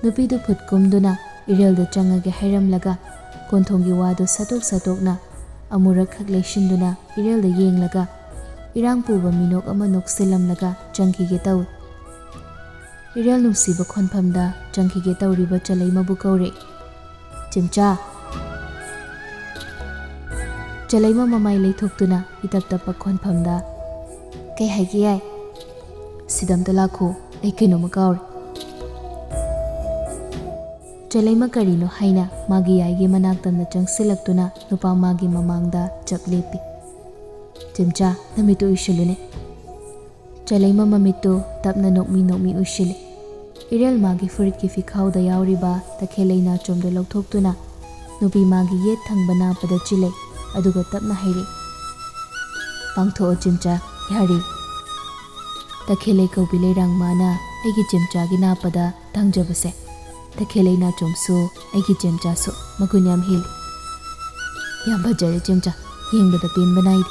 ꯅꯨꯄꯤꯗꯨ ꯐꯨꯠ ꯀꯨꯝꯗꯨꯅ ꯏꯔꯦꯜꯗ ꯆꯪꯉꯒꯦ ꯍꯥꯏꯔꯝꯂꯒ ꯀꯣꯟꯊꯣꯡꯒꯤ ꯋꯥꯗꯨ ꯁꯠꯇꯣꯛ ꯁꯠꯇꯣꯛꯅ ꯑꯃꯨꯔꯛꯈꯛ ꯂꯩꯁꯤꯟꯗꯨꯅ ꯏꯔꯦꯜꯗ ꯌꯦꯡꯂꯒ ꯏꯔꯥꯡ ꯄꯨꯕ ꯃꯤꯅꯣꯛ ꯑꯃ ꯅꯣꯛꯁꯤꯜꯂꯝꯂꯒ ꯆꯪꯈꯤꯒꯦ ꯇꯧꯏ꯫ ꯏꯔꯦꯜ ꯅꯨꯡꯁꯤꯕ ꯈꯣꯟꯐꯝꯗ ꯆꯪꯈꯤꯒꯦ ꯇꯧꯔꯤꯕ ꯆꯂꯩꯃꯕꯨ ꯀꯧꯔꯦ꯫ "ꯆꯦꯝꯆꯥ!" ꯆꯂꯩꯃ ꯃꯃꯥꯏ ꯂꯩꯊꯣꯛꯇꯨꯅ ꯏꯇꯞ ꯇꯞꯄ ꯈꯣꯟꯐꯝꯗ, "ꯀꯩ ꯍꯥꯏꯒꯦ ꯌꯥꯏ?" "ꯁꯤꯗ ꯑꯝꯇ ꯂꯥꯛꯈꯣ, ꯑꯩ ꯀꯩꯅꯣꯝꯃ ꯀꯥꯎꯔꯦ꯫" ꯆꯂꯩꯃ ꯀꯔꯤꯅꯣ ꯍꯥꯏꯅ ꯃꯥꯒꯤ ꯌꯥꯏꯒꯤ ꯃꯅꯥꯛꯇꯝꯅ ꯆꯪꯁꯤꯜꯂꯛꯇꯨꯅ ꯅꯨꯄꯥ ꯃꯥꯒꯤ ꯃꯃꯥꯡꯗ ꯆꯞ ꯂꯦꯞꯄꯤ꯫ "ꯆꯦꯝꯆꯥ, ꯅꯃꯤꯠꯇꯨ ꯎꯏꯁꯤꯜꯂꯨꯅꯦ꯫" ꯆꯂꯩꯃ ꯃꯃꯤꯠꯇꯨ ꯇꯞꯅ ꯅꯣꯛꯃꯤ ꯅꯣꯛꯃꯤ ꯎꯏꯁꯤꯜꯂꯤ꯫ ꯏꯔꯦꯜ ꯃꯥꯒꯤ ꯐꯨꯔꯤꯠꯀꯤ ꯐꯤꯈꯥꯎꯗ ꯌꯥꯎꯔꯤꯕ ꯇꯈꯦꯜꯂꯩ ꯅꯥꯆꯣꯝꯗꯨ ꯂꯧꯊꯣꯛꯇꯨꯅ ꯅꯨꯄꯤ ꯃꯥꯒꯤ ꯌꯦꯠ ꯊꯪꯕ ꯅꯥꯞꯄꯗ ꯆꯤꯜꯂꯦ, ꯑꯗꯨꯒ ꯇꯞꯅ ꯍꯥꯏꯔꯛꯏ, "ꯄꯥꯡꯊꯣꯛꯑꯣ ꯆꯦꯝꯆꯥ, ꯌꯥꯔꯦ꯫" ꯇꯈꯦꯜꯂꯩ ꯀꯧꯕꯤ ꯂꯩꯔꯥꯡ ꯃꯥꯅ ꯑꯩꯒꯤ ꯆꯦꯝꯆꯥꯒꯤ ꯅꯥꯞꯄꯗ ꯇꯥꯡꯖꯕꯁꯦ, ꯇꯈꯦꯜꯂꯩ ꯅꯥꯆꯣꯝꯁꯨ ꯑꯩꯒꯤ ꯆꯦꯝꯆꯥꯁꯨ ꯃꯒꯨꯟ ꯌꯥꯝ ꯍꯦꯜꯂꯤ꯫ ꯌꯥꯝ ꯐꯖꯔꯦ ꯆꯦꯝꯆꯥ, ꯌꯦꯡꯕꯗ ꯄꯦꯟꯕ ꯅꯥꯏꯗꯦ꯫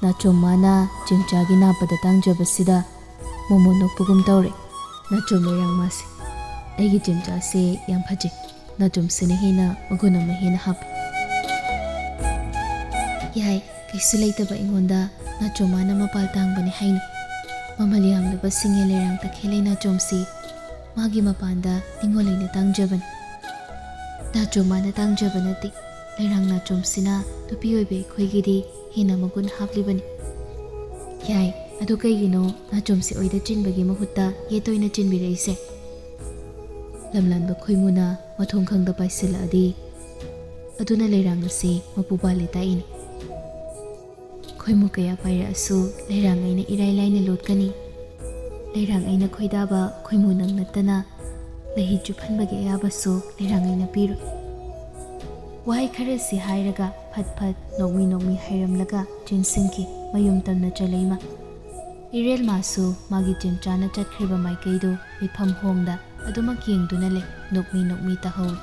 ꯅꯥꯆꯣꯝ ꯃꯥꯅ ꯆꯦꯝꯆꯥꯒꯤ ꯅꯥꯞꯄꯗ ꯇꯥꯡꯖꯕꯁꯤꯗ ꯃꯣꯃꯣꯟ ꯅꯣꯛꯄꯒꯨꯝ ꯇꯧꯔꯦ꯫ ꯅꯥꯆꯣꯝ ꯂꯩꯔꯥꯡ ꯃꯥꯁꯦ, ꯑꯩꯒꯤ ꯆꯦꯝꯆꯥꯁꯦ ꯌꯥꯝ ꯐꯖꯩ꯫ ꯅꯥꯆꯣꯝꯁꯤꯅ ꯍꯦꯟꯅ ꯃꯒꯨꯟ ꯑꯃ ꯍꯦꯟꯅ ꯍꯥꯞꯄꯤ꯫ ꯌꯥꯏ, ꯀꯩꯁꯨ ꯂꯩꯇꯕ ꯑꯩꯉꯣꯟꯗ ꯅꯥꯆꯣꯝ ꯃꯥꯅ ꯃꯄꯥꯜ ꯇꯥꯡꯕꯅꯦ ꯍꯥꯏꯅꯨ꯫ ꯃꯃꯜ ꯌꯥꯝꯂꯕ ꯁꯤꯡꯉꯦ ꯂꯩꯔꯥꯡ ꯇꯈꯦꯜꯂꯩ ꯅꯥꯆꯣꯝꯁꯤ ꯃꯥꯒꯤ ꯃꯄꯥꯟꯗ ꯅꯤꯡꯉꯣꯜ ꯑꯩꯅ ꯇꯥꯡꯖꯕꯅꯤ꯫ ꯅꯥꯆꯣꯝ ꯃꯥꯅ ꯇꯥꯡꯖꯕ ꯅꯠꯇꯦ, ꯂꯩꯔꯥꯡ ꯅꯥꯆꯣꯝꯁꯤꯅ ꯅꯨꯄꯤ ꯑꯣꯏꯕꯤ ꯑꯩꯈꯣꯏꯒꯤꯗꯤ ꯍꯦꯟꯅ ꯃꯒꯨꯟ ꯍꯥꯞꯂꯤꯕꯅꯤ꯫ ꯌꯥꯏ, ꯑꯗꯨ ꯀꯩꯒꯤꯅꯣ ꯅꯥꯆꯣꯝꯁꯤ ꯑꯣꯏꯗ ꯆꯤꯟꯕꯒꯤ ꯃꯍꯨꯠꯇ ꯌꯦꯠꯇ ꯑꯣꯏꯅ ꯆꯤꯟꯕꯤꯔꯛꯏꯁꯦ? ꯂꯝꯂꯥꯟꯕ ꯈꯣꯏꯃꯨꯅ ꯃꯊꯣꯡ ꯈꯪꯗ ꯄꯥꯏꯁꯤꯜꯂꯛꯑꯗꯤ ꯑꯗꯨꯅ ꯂꯩꯔꯥꯡ ꯑꯁꯤ ꯃꯄꯨ ꯄꯥꯜꯂꯦ ꯇꯥꯛꯏꯅꯤ꯫ ꯈꯣꯏꯃꯨ ꯀꯌꯥ ꯄꯥꯏꯔꯛꯑꯁꯨ ꯂꯩꯔꯥꯡ ꯑꯩꯅ ꯏꯔꯥꯏ ꯂꯥꯏꯅ ꯂꯣꯠꯀꯅꯤ꯫ ꯂꯩꯔꯥꯡ ꯑꯩꯅ ꯈꯣꯏꯗꯥꯕ ꯈꯣꯏꯃꯨ ꯅꯪ ꯅꯠꯇꯅ ꯂꯩꯍꯤ ꯆꯨꯞꯍꯟꯕꯒꯤ ꯑꯌꯥꯕꯁꯨ ꯂꯩꯔꯥꯡ ꯑꯩꯅ ꯄꯤꯔꯣꯏ꯫ ꯋꯥꯍꯩ ꯈꯔꯁꯤ ꯍꯥꯏꯔꯒ ꯐꯠ ꯐꯠ ꯅꯣꯛꯃꯤ ꯅꯣꯛꯃꯤ ꯍꯥꯏꯔꯝꯂꯒ ꯆꯦꯟꯁꯤꯟꯈꯤ ꯃꯌꯨꯝ ꯇꯝꯅ ꯆꯂꯩꯃ꯫ ꯏꯔꯦꯜ ꯃꯥꯁꯨ ꯃꯥꯒꯤ ꯆꯦꯝꯆꯥꯅ ꯆꯠꯈ꯭ꯔꯤꯕ ꯃꯥꯏꯀꯩꯗꯨ ꯃꯤꯠꯐꯝ ꯍꯣꯡꯗ ꯑꯗꯨꯃꯛ ꯌꯦꯡꯗꯨꯅ ꯂꯩ, ꯅꯣꯛꯃꯤ ꯅꯣꯛꯃꯤ ꯇꯥꯍꯧꯏ꯫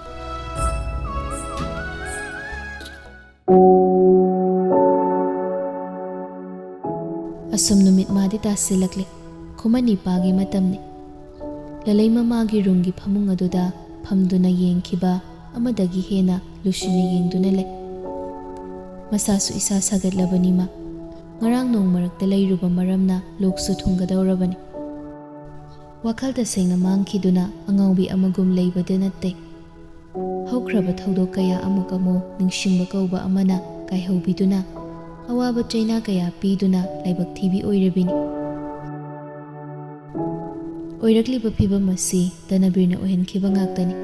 ꯑꯁꯨꯝ ꯅꯨꯃꯤꯠ ꯃꯥꯗꯤ ꯇꯥꯁꯤꯜꯂꯛꯂꯦ꯫ ꯈꯨꯃꯟ ꯏꯄꯥꯒꯤ ꯃꯇꯝꯅꯤ꯫ ꯂꯂꯩ ꯃꯃꯥꯒꯤ ꯔꯨꯝꯒꯤ ꯐꯃꯨꯡ ꯑꯗꯨꯗ ꯐꯝꯗꯨꯅ ꯌꯦꯡꯈꯤꯕ ꯑꯃꯗꯒꯤ ꯍꯦꯟꯅ ꯂꯨꯁꯤꯅ ꯌꯦꯡꯗꯨꯅ ꯂꯩ꯫ ꯃꯁꯥꯁꯨ ꯏꯁꯥ ꯁꯥꯒꯠꯂꯕꯅꯤ ꯃꯥ꯫ ꯉꯔꯥꯡ ꯅꯣꯡ ꯃꯔꯛꯇ ꯂꯩꯔꯨꯕ ꯃꯔꯝꯅ ꯂꯣꯛꯁꯨ ꯊꯨꯡꯒꯗꯧꯔꯕꯅꯤ꯫ ꯋꯥꯈꯜ ꯇꯁꯦꯡꯅ ꯃꯥꯡꯈꯤꯗꯨꯅ ꯑꯉꯥꯎꯕꯤ ꯑꯃꯒꯨꯝ ꯂꯩꯕꯗ ꯅꯠꯇꯦ꯫ ꯍꯧꯈ꯭ꯔꯕ ꯊꯧꯗꯣꯛ ꯀꯌꯥ ꯑꯃꯨꯛ ꯑꯃꯨꯛ ꯅꯤꯡꯁꯤꯡꯕ ꯀꯧꯕ ꯑꯃꯅ ꯀꯥꯏꯍꯧꯕꯤꯗꯨꯅ, ꯑꯋꯥꯕ ꯆꯩꯅꯥ ꯀꯌꯥ ꯄꯤꯗꯨꯅ ꯂꯥꯏꯕꯛ ꯊꯤꯕꯤ ꯑꯣꯏꯔꯕꯤꯅꯤ꯫ ꯑꯣꯏꯔꯛꯂꯤꯕ ꯐꯤꯚꯝ ꯑꯁꯤ ꯗꯅꯕꯤꯔꯅ ꯑꯣꯏꯍꯟꯈꯤꯕ ꯉꯥꯛꯇꯅꯤ꯫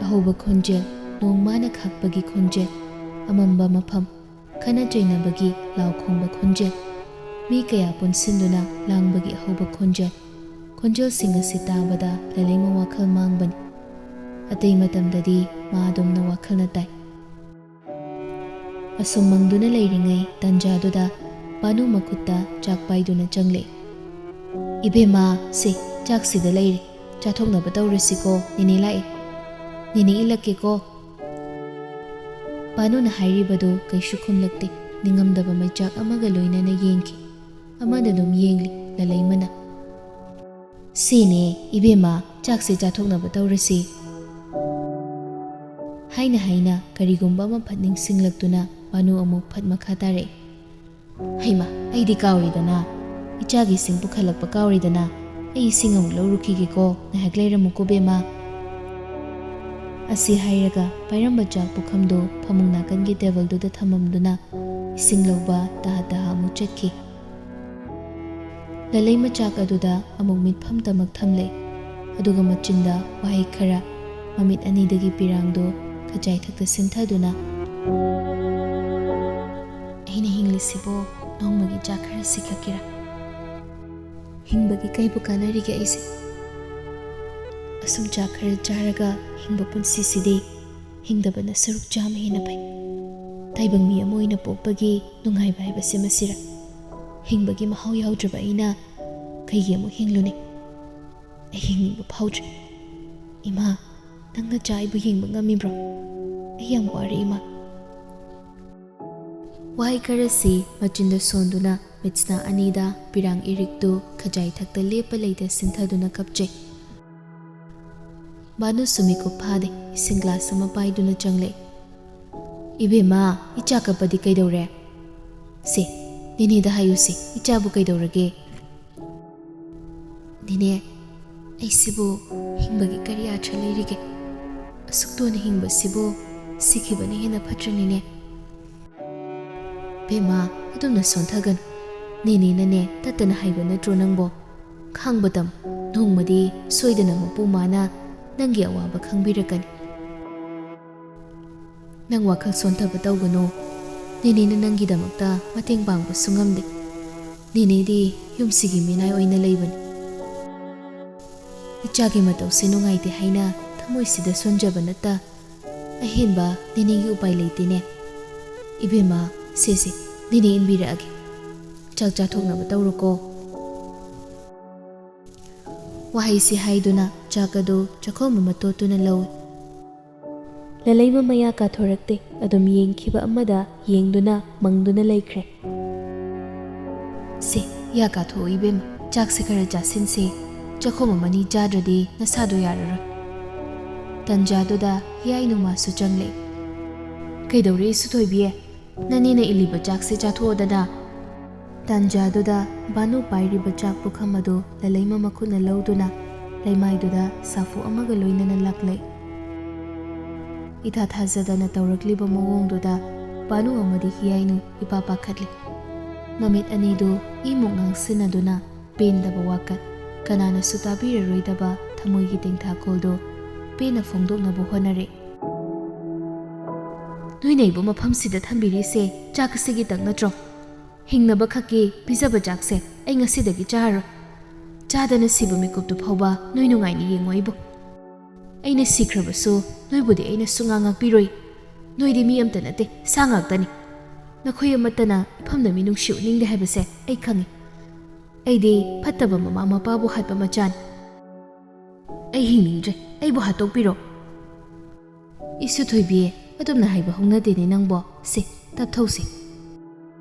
ꯑꯍꯧꯕ ꯈꯣꯟꯖꯦꯜ, ꯅꯣꯡ ꯃꯥꯅ ꯈꯥꯛꯄꯒꯤ ꯈꯣꯟꯖꯦꯜ, ꯑꯃꯝꯕ ꯃꯐꯝ, ꯈꯠꯅ ꯆꯩꯅꯕꯒꯤ ꯂꯥꯎ ꯈꯣꯡꯕ ꯈꯣꯟꯖꯦꯜ, ꯃꯤ ꯀꯌꯥ ꯄꯨꯟꯁꯤꯟꯗꯨꯅ ꯂꯥꯡꯕꯒꯤ ꯑꯍꯧꯕ ꯈꯣꯟꯖꯦꯜ, ꯈꯣꯟꯖꯦꯜꯁꯤꯡ ꯑꯁꯤ ꯇꯥꯕꯗ ꯂꯂꯩꯃ ꯋꯥꯈꯜ ꯃꯥꯡꯕꯅꯤ꯫ ꯑꯇꯩ ꯃꯇꯝꯗꯗꯤ ꯃꯥ ꯑꯗꯨꯝꯅ ꯋꯥꯈꯜꯅ ꯇꯥꯏ꯫ ꯑꯁꯨꯝ ꯃꯪꯗꯨꯅ ꯂꯩꯔꯤꯉꯩ ꯇꯥꯟꯖꯥꯗꯨꯗ ꯕꯥꯅꯨ ꯃꯈꯨꯠꯇ ꯆꯥꯛ ꯄꯥꯏꯗꯨꯅ ꯆꯪꯂꯛꯏ꯫ "ꯏꯕꯦꯝꯃ, ꯁꯦ, ꯆꯥꯛꯁꯤꯗ ꯂꯩꯔꯦ, ꯆꯥꯊꯣꯛꯅꯕ ꯇꯧꯔꯁꯤꯀꯣ, ꯅꯦꯅꯦ ꯂꯥꯛꯑꯦ, ꯅꯦꯅꯦ ꯏꯜꯂꯛꯀꯦꯀꯣ꯫" ꯕꯥꯅꯨꯅ ꯍꯥꯏꯔꯤꯕꯗꯨ ꯀꯩꯁꯨ ꯈꯨꯝꯂꯛꯇꯦ꯫ ꯅꯤꯡꯉꯝꯗꯕ ꯃꯩꯆꯥꯛ ꯑꯃꯒ ꯂꯣꯏꯅꯅ ꯌꯦꯡꯈꯤ꯫ ꯑꯃꯗ ꯑꯗꯨꯝ ꯌꯦꯡꯂꯤ ꯂꯂꯩꯃꯅ꯫ "ꯁꯤꯅꯦ ꯏꯕꯦꯝꯃ, ꯆꯥꯛꯁꯦ ꯆꯥꯊꯣꯛꯅꯕ ꯇꯧꯔꯁꯤ꯫" ꯍꯥꯏꯅ ꯍꯥꯏꯅ ꯀꯔꯤꯒꯨꯝꯕ ꯑꯃ ꯐꯠ ꯅꯤꯡꯁꯤꯡꯂꯛꯇꯨꯅ ꯕꯥꯅꯨ ꯑꯃꯨꯛ ꯐꯠ ꯃꯈꯥ ꯇꯥꯔꯛꯏ꯫ "ꯍꯩꯃ, ꯑꯩꯗꯤ ꯀꯥꯎꯔꯤꯗꯅ꯫ ꯏꯆꯥꯒꯤ ꯏꯁꯤꯡ ꯄꯨꯈꯠꯂꯛꯄ ꯀꯥꯎꯔꯤꯗꯅ꯫ ꯑꯩ ꯏꯁꯤꯡ ꯑꯃꯨꯛ ꯂꯧꯔꯨꯈꯤꯒꯦꯀꯣ, ꯉꯥꯏꯍꯥꯛ ꯂꯩꯔꯝꯃꯨꯀꯣ ꯕꯦꯝꯃ꯫" ꯑꯁꯤ ꯍꯥꯏꯔꯒ ꯄꯥꯏꯔꯝꯕ ꯆꯥꯛ ꯄꯨꯈꯝꯗꯨ ꯐꯃꯨꯡ ꯅꯥꯀꯟꯒꯤ ꯇꯦꯕꯜꯗꯨꯗ ꯊꯝꯃꯝꯗꯨꯅ ꯏꯁꯤꯡ ꯂꯧꯕ ꯇꯍꯥ ꯇꯍꯥ ꯑꯃꯨꯛ ꯆꯠꯈꯤ꯫ ꯂꯂꯩꯃ ꯆꯥꯛ ꯑꯗꯨꯗ ꯑꯃꯨꯛ ꯃꯤꯠꯐꯝꯇꯃꯛ ꯊꯝꯂꯦ꯫ ꯑꯗꯨꯒ ꯃꯆꯤꯟꯗ ꯋꯥꯍꯩ ꯈꯔ, ꯃꯃꯤꯠ ꯑꯅꯤꯗꯒꯤ ꯄꯤꯔꯥꯡꯗꯨ ꯈꯖꯥꯏ ꯊꯛꯇ ꯁꯤꯟꯊꯗꯨꯅ, "ꯑꯩꯅ ꯍꯤꯡꯂꯤꯁꯤꯕꯨ ꯅꯣꯡꯃꯒꯤ ꯆꯥꯛ ꯈꯔꯁꯤ ꯈꯛꯀꯤꯔꯥ? ꯍꯤꯡꯕꯒꯤ ꯀꯩꯕꯨ ꯀꯥꯟꯅꯔꯤꯒꯦ ꯑꯩꯁꯦ? ꯑꯁꯨꯝ ꯆꯥꯛ ꯈꯔ ꯆꯥꯔꯒ ꯍꯤꯡꯕ ꯄꯨꯟꯁꯤꯁꯤꯗꯤ ꯍꯤꯡꯗꯕꯅ ꯁꯔꯨꯛ ꯆꯥꯝꯃ ꯍꯦꯟꯅ ꯐꯩ꯫ ꯇꯥꯏꯕꯪ ꯃꯤ ꯑꯃ ꯑꯣꯏꯅ ꯄꯣꯛꯄꯒꯤ ꯅꯨꯡꯉꯥꯏꯕ ꯍꯥꯏꯕꯁꯦ ꯃꯁꯤꯔꯥ? ꯍꯤꯡꯕꯒꯤ ꯃꯍꯥꯎ ꯌꯥꯎꯗ꯭ꯔꯕ ꯑꯩꯅ ꯀꯩꯒꯤ ꯑꯃꯨꯛ ꯍꯤꯡꯂꯨꯅꯤ? ꯑꯩ ꯍꯤꯡꯅꯤꯡꯕ ꯐꯥꯎꯗ꯭ꯔꯦ꯫ ꯏꯃꯥ, ꯅꯪ ꯅꯆꯥ ꯑꯩꯕꯨ ꯌꯦꯡꯕ ꯉꯝꯃꯤꯕ꯭ꯔꯣ? ꯑꯩ ꯌꯥꯝ ꯋꯥꯔꯦ, ꯏꯃꯥ꯫" ꯋꯥꯍꯩ ꯈꯔꯁꯤ ꯃꯆꯤꯟꯗ ꯁꯣꯟꯗꯨꯅ ꯃꯤꯠꯁꯅꯥ ꯑꯅꯤꯗ ꯄꯤꯔꯥꯡ ꯏꯔꯤꯛꯇꯨ ꯈꯖꯥꯏ ꯊꯛꯇ ꯂꯦꯞꯄ ꯂꯩꯇ ꯁꯤꯟꯊꯗꯨꯅ ꯀꯞꯆꯩ꯫ ꯕꯥꯅꯨꯁꯨ ꯃꯤꯀꯨꯞ ꯐꯥꯗꯦ, ꯏꯁꯤꯡ ꯒ꯭ꯂꯥꯁ ꯑꯃ ꯄꯥꯏꯗꯨꯅ ꯆꯪꯂꯛꯏ꯫ ꯏꯕꯦꯝꯃ, ꯏꯆꯥ ꯀꯞꯄꯗꯤ ꯀꯩꯗꯧꯔꯦ? ꯁꯦ, ꯅꯦꯅꯦꯗ ꯍꯥꯏꯌꯨꯁꯦ, ꯏꯆꯥꯕꯨ ꯀꯩꯗꯧꯔꯒꯦ? ꯅꯦꯅꯦ, ꯑꯩꯁꯤꯕꯨ ꯍꯤꯡꯕꯒꯤ ꯀꯔꯤ ꯑꯥꯔꯊ ꯂꯩꯔꯤꯒꯦ? ꯑꯁꯨꯛ ꯇꯣꯟꯅ ꯍꯤꯡꯕꯁꯤꯕꯨ ꯁꯤꯈꯤꯕꯅ ꯍꯦꯟꯅ ꯐꯠꯇ꯭ꯔꯅꯤꯅꯦ꯫ ꯕꯦꯝꯃ, ꯑꯗꯨꯝꯅ ꯁꯣꯟꯊꯒꯅꯨ꯫ ꯅꯦꯅꯦꯅꯅꯦ ꯇꯠꯇꯅ ꯍꯥꯏꯕ ꯅꯠꯇ꯭ꯔꯣ ꯅꯪꯕꯣ? ꯈꯥꯡꯕ ꯇꯝ, ꯅꯣꯡꯃꯗꯤ ꯁꯣꯏꯗꯅ ꯃꯄꯨ ꯃꯥꯅ ꯅꯪꯒꯤ ꯑꯋꯥꯕ ꯈꯪꯕꯤꯔꯛꯀꯅꯤ꯫ ꯅꯪ ꯋꯥꯈꯜ ꯁꯣꯟꯊꯕ ꯇꯧꯒꯅꯨ꯫ ꯅꯦꯅꯦꯅ ꯅꯪꯒꯤꯗꯃꯛꯇ ꯃꯇꯦꯡ ꯄꯥꯡꯕꯁꯨ ꯉꯝꯗꯦ꯫ ꯅꯦꯅꯦꯗꯤ ꯌꯨꯝꯁꯤꯒꯤ ꯃꯤꯅꯥꯏ ꯑꯣꯏꯅ ꯂꯩꯕꯅꯤ꯫ ꯏꯆꯥꯒꯤ ꯃꯇꯧꯁꯦ ꯅꯨꯡꯉꯥꯏꯇꯦ ꯍꯥꯏꯅ ꯊꯃꯣꯏꯁꯤꯗ ꯁꯣꯟꯖꯕ ꯅꯠꯇ ꯑꯍꯦꯟꯕ ꯅꯦꯅꯦꯒꯤ ꯎꯄꯥꯏ ꯂꯩꯇꯦꯅꯦ꯫ ꯏꯕꯦꯝꯃ, ꯁꯦꯁꯦ, ꯅꯦꯅꯦ ꯏꯟꯕꯤꯔꯛꯑꯒꯦ꯫ ꯆꯥꯛ ꯆꯥꯊꯣꯛꯅꯕ ꯇꯧꯔꯣꯀꯣ꯫ ꯋꯥꯍꯩꯁꯤ ꯍꯥꯏꯗꯨꯅ ꯆꯥꯛ ꯑꯗꯨ ꯆꯥꯛꯈꯣꯝ ꯑꯃ ꯇꯣꯠꯇꯨꯅ ꯂꯧꯏ꯫ ꯂꯂꯩꯃ ꯃꯌꯥ ꯀꯥꯊꯣꯔꯛꯇꯦ꯫ ꯑꯗꯨꯝ ꯌꯦꯡꯈꯤꯕ ꯑꯃꯗ ꯌꯦꯡꯗꯨꯅ ꯃꯪꯗꯨꯅ ꯂꯩꯈ꯭ꯔꯦ꯫ ꯁꯦ, ꯌꯥ ꯀꯥꯊꯣꯛꯑꯣ ꯏꯕꯦꯝꯃ, ꯆꯥꯛꯁꯦ ꯈꯔ ꯆꯥꯁꯤꯟꯁꯦ꯫ ꯆꯥꯛꯈꯣꯝ ꯑꯃꯅꯤ ꯆꯥꯗ꯭ꯔꯗꯤ ꯅꯁꯥꯗꯣ ꯌꯥꯔꯔꯣꯏ꯫ ꯇꯟꯖꯥꯗꯨꯗ ꯍꯤꯌꯥꯏ ꯅꯨꯃꯥꯁꯨ ꯆꯪꯂꯛꯏ꯫ ꯀꯩꯗꯧꯔꯦ ꯏꯁꯨꯊꯣꯏꯕꯤ? ꯅꯅꯦꯅ ꯏꯜꯂꯤꯕ ꯆꯥꯛꯁꯦ ꯆꯥꯊꯣꯛꯑꯣꯗꯅ꯫ ꯇꯥꯟꯖꯥꯗꯨꯗ ꯕꯥꯅꯨ ꯄꯥꯏꯔꯤꯕ ꯆꯥꯛ ꯄꯨꯈꯝ ꯑꯗꯨ ꯂꯂꯩꯃ ꯃꯈꯨꯠꯅ ꯂꯧꯗꯨꯅ ꯂꯩꯃꯥꯏꯗꯨꯗ ꯁꯥꯐꯨ ꯑꯃꯒ ꯂꯣꯏꯅꯅ ꯂꯥꯛꯂꯦ꯫ ꯏꯊꯥ ꯊꯥꯖꯗꯅ ꯇꯧꯔꯛꯂꯤꯕ ꯃꯑꯣꯡꯗꯨꯗ ꯕꯥꯅꯨ ꯑꯃꯗꯤ ꯍꯤꯌꯥꯏꯅꯨ ꯏꯄꯥ ꯄꯥꯈꯠꯂꯤ꯫ ꯃꯃꯤꯠ ꯑꯅꯤꯗꯨ ꯏꯃꯨꯛ ꯉꯥꯡꯁꯤꯟꯅꯗꯨꯅ ꯄꯦꯟꯗꯕ ꯋꯥꯀꯠ, ꯀꯅꯥꯅꯁꯨ ꯇꯥꯕꯤꯔꯔꯣꯏꯗꯕ ꯊꯃꯣꯏꯒꯤ ꯇꯦꯡꯊꯥꯈꯣꯜꯗꯨ ꯄꯦꯟꯅ ꯐꯣꯡꯗꯣꯛꯅꯕ ꯍꯣꯠꯅꯔꯦ꯫ ꯅꯣꯏꯅ ꯑꯩꯕꯨ ꯃꯐꯝꯁꯤꯗ ꯊꯝꯕꯤꯔꯤꯁꯦ ꯆꯥꯛ ꯑꯁꯤꯒꯤꯇꯪ ꯅꯠꯇ꯭ꯔꯣ? ꯍꯤꯡꯅꯕ ꯈꯛꯀꯤ ꯄꯤꯖꯕ ꯆꯥꯛꯁꯦ ꯑꯩ ꯉꯁꯤꯗꯒꯤ ꯆꯥꯔꯔꯣꯏ꯫ ꯆꯥꯗꯅ ꯁꯤꯕ ꯃꯤꯀꯨꯞꯇꯨ ꯐꯥꯎꯕ ꯅꯣꯏ ꯅꯨꯡꯉꯥꯏꯅ ꯌꯦꯡꯉꯣ ꯑꯩꯕꯨ꯫ ꯑꯩꯅ ꯁꯤꯈ꯭ꯔꯕꯁꯨ ꯅꯣꯏꯕꯨꯗꯤ ꯑꯩꯅ ꯁꯨꯡꯉꯥꯛ ꯉꯥꯛꯄꯤꯔꯣꯏ꯫ ꯅꯣꯏꯗꯤ ꯃꯤ ꯑꯃꯠꯇ ꯅꯠꯇꯦ, ꯁꯥ ꯉꯥꯛꯇꯅꯤ꯫ ꯅꯈꯣꯏ ꯑꯃꯠꯇꯅ ꯏꯐꯝꯗ ꯃꯤꯅꯨꯡꯁꯤ ꯎꯠꯅꯤꯡꯗꯦ ꯍꯥꯏꯕꯁꯦ ꯑꯩ ꯈꯪꯏ꯫ ꯑꯩꯗꯤ ꯐꯠꯇꯕ ꯃꯃꯥ ꯃꯄꯥꯕꯨ ꯍꯥꯠꯄ ꯃꯆꯥꯅꯤ꯫ ꯑꯩ ꯍꯤꯡꯅꯤꯡꯗ꯭ꯔꯦ, ꯑꯩꯕꯨ ꯍꯥꯠꯇꯣꯛꯄꯤꯔꯣ꯫ ꯏꯁꯨ ꯊꯣꯏꯕꯤ, ꯑꯗꯨꯝꯅ ꯍꯥꯏꯕ ꯍꯧꯅꯗꯦꯅꯦ ꯅꯪꯕꯣ꯫ ꯁꯦ, ꯇꯞꯊꯧꯁꯤ꯫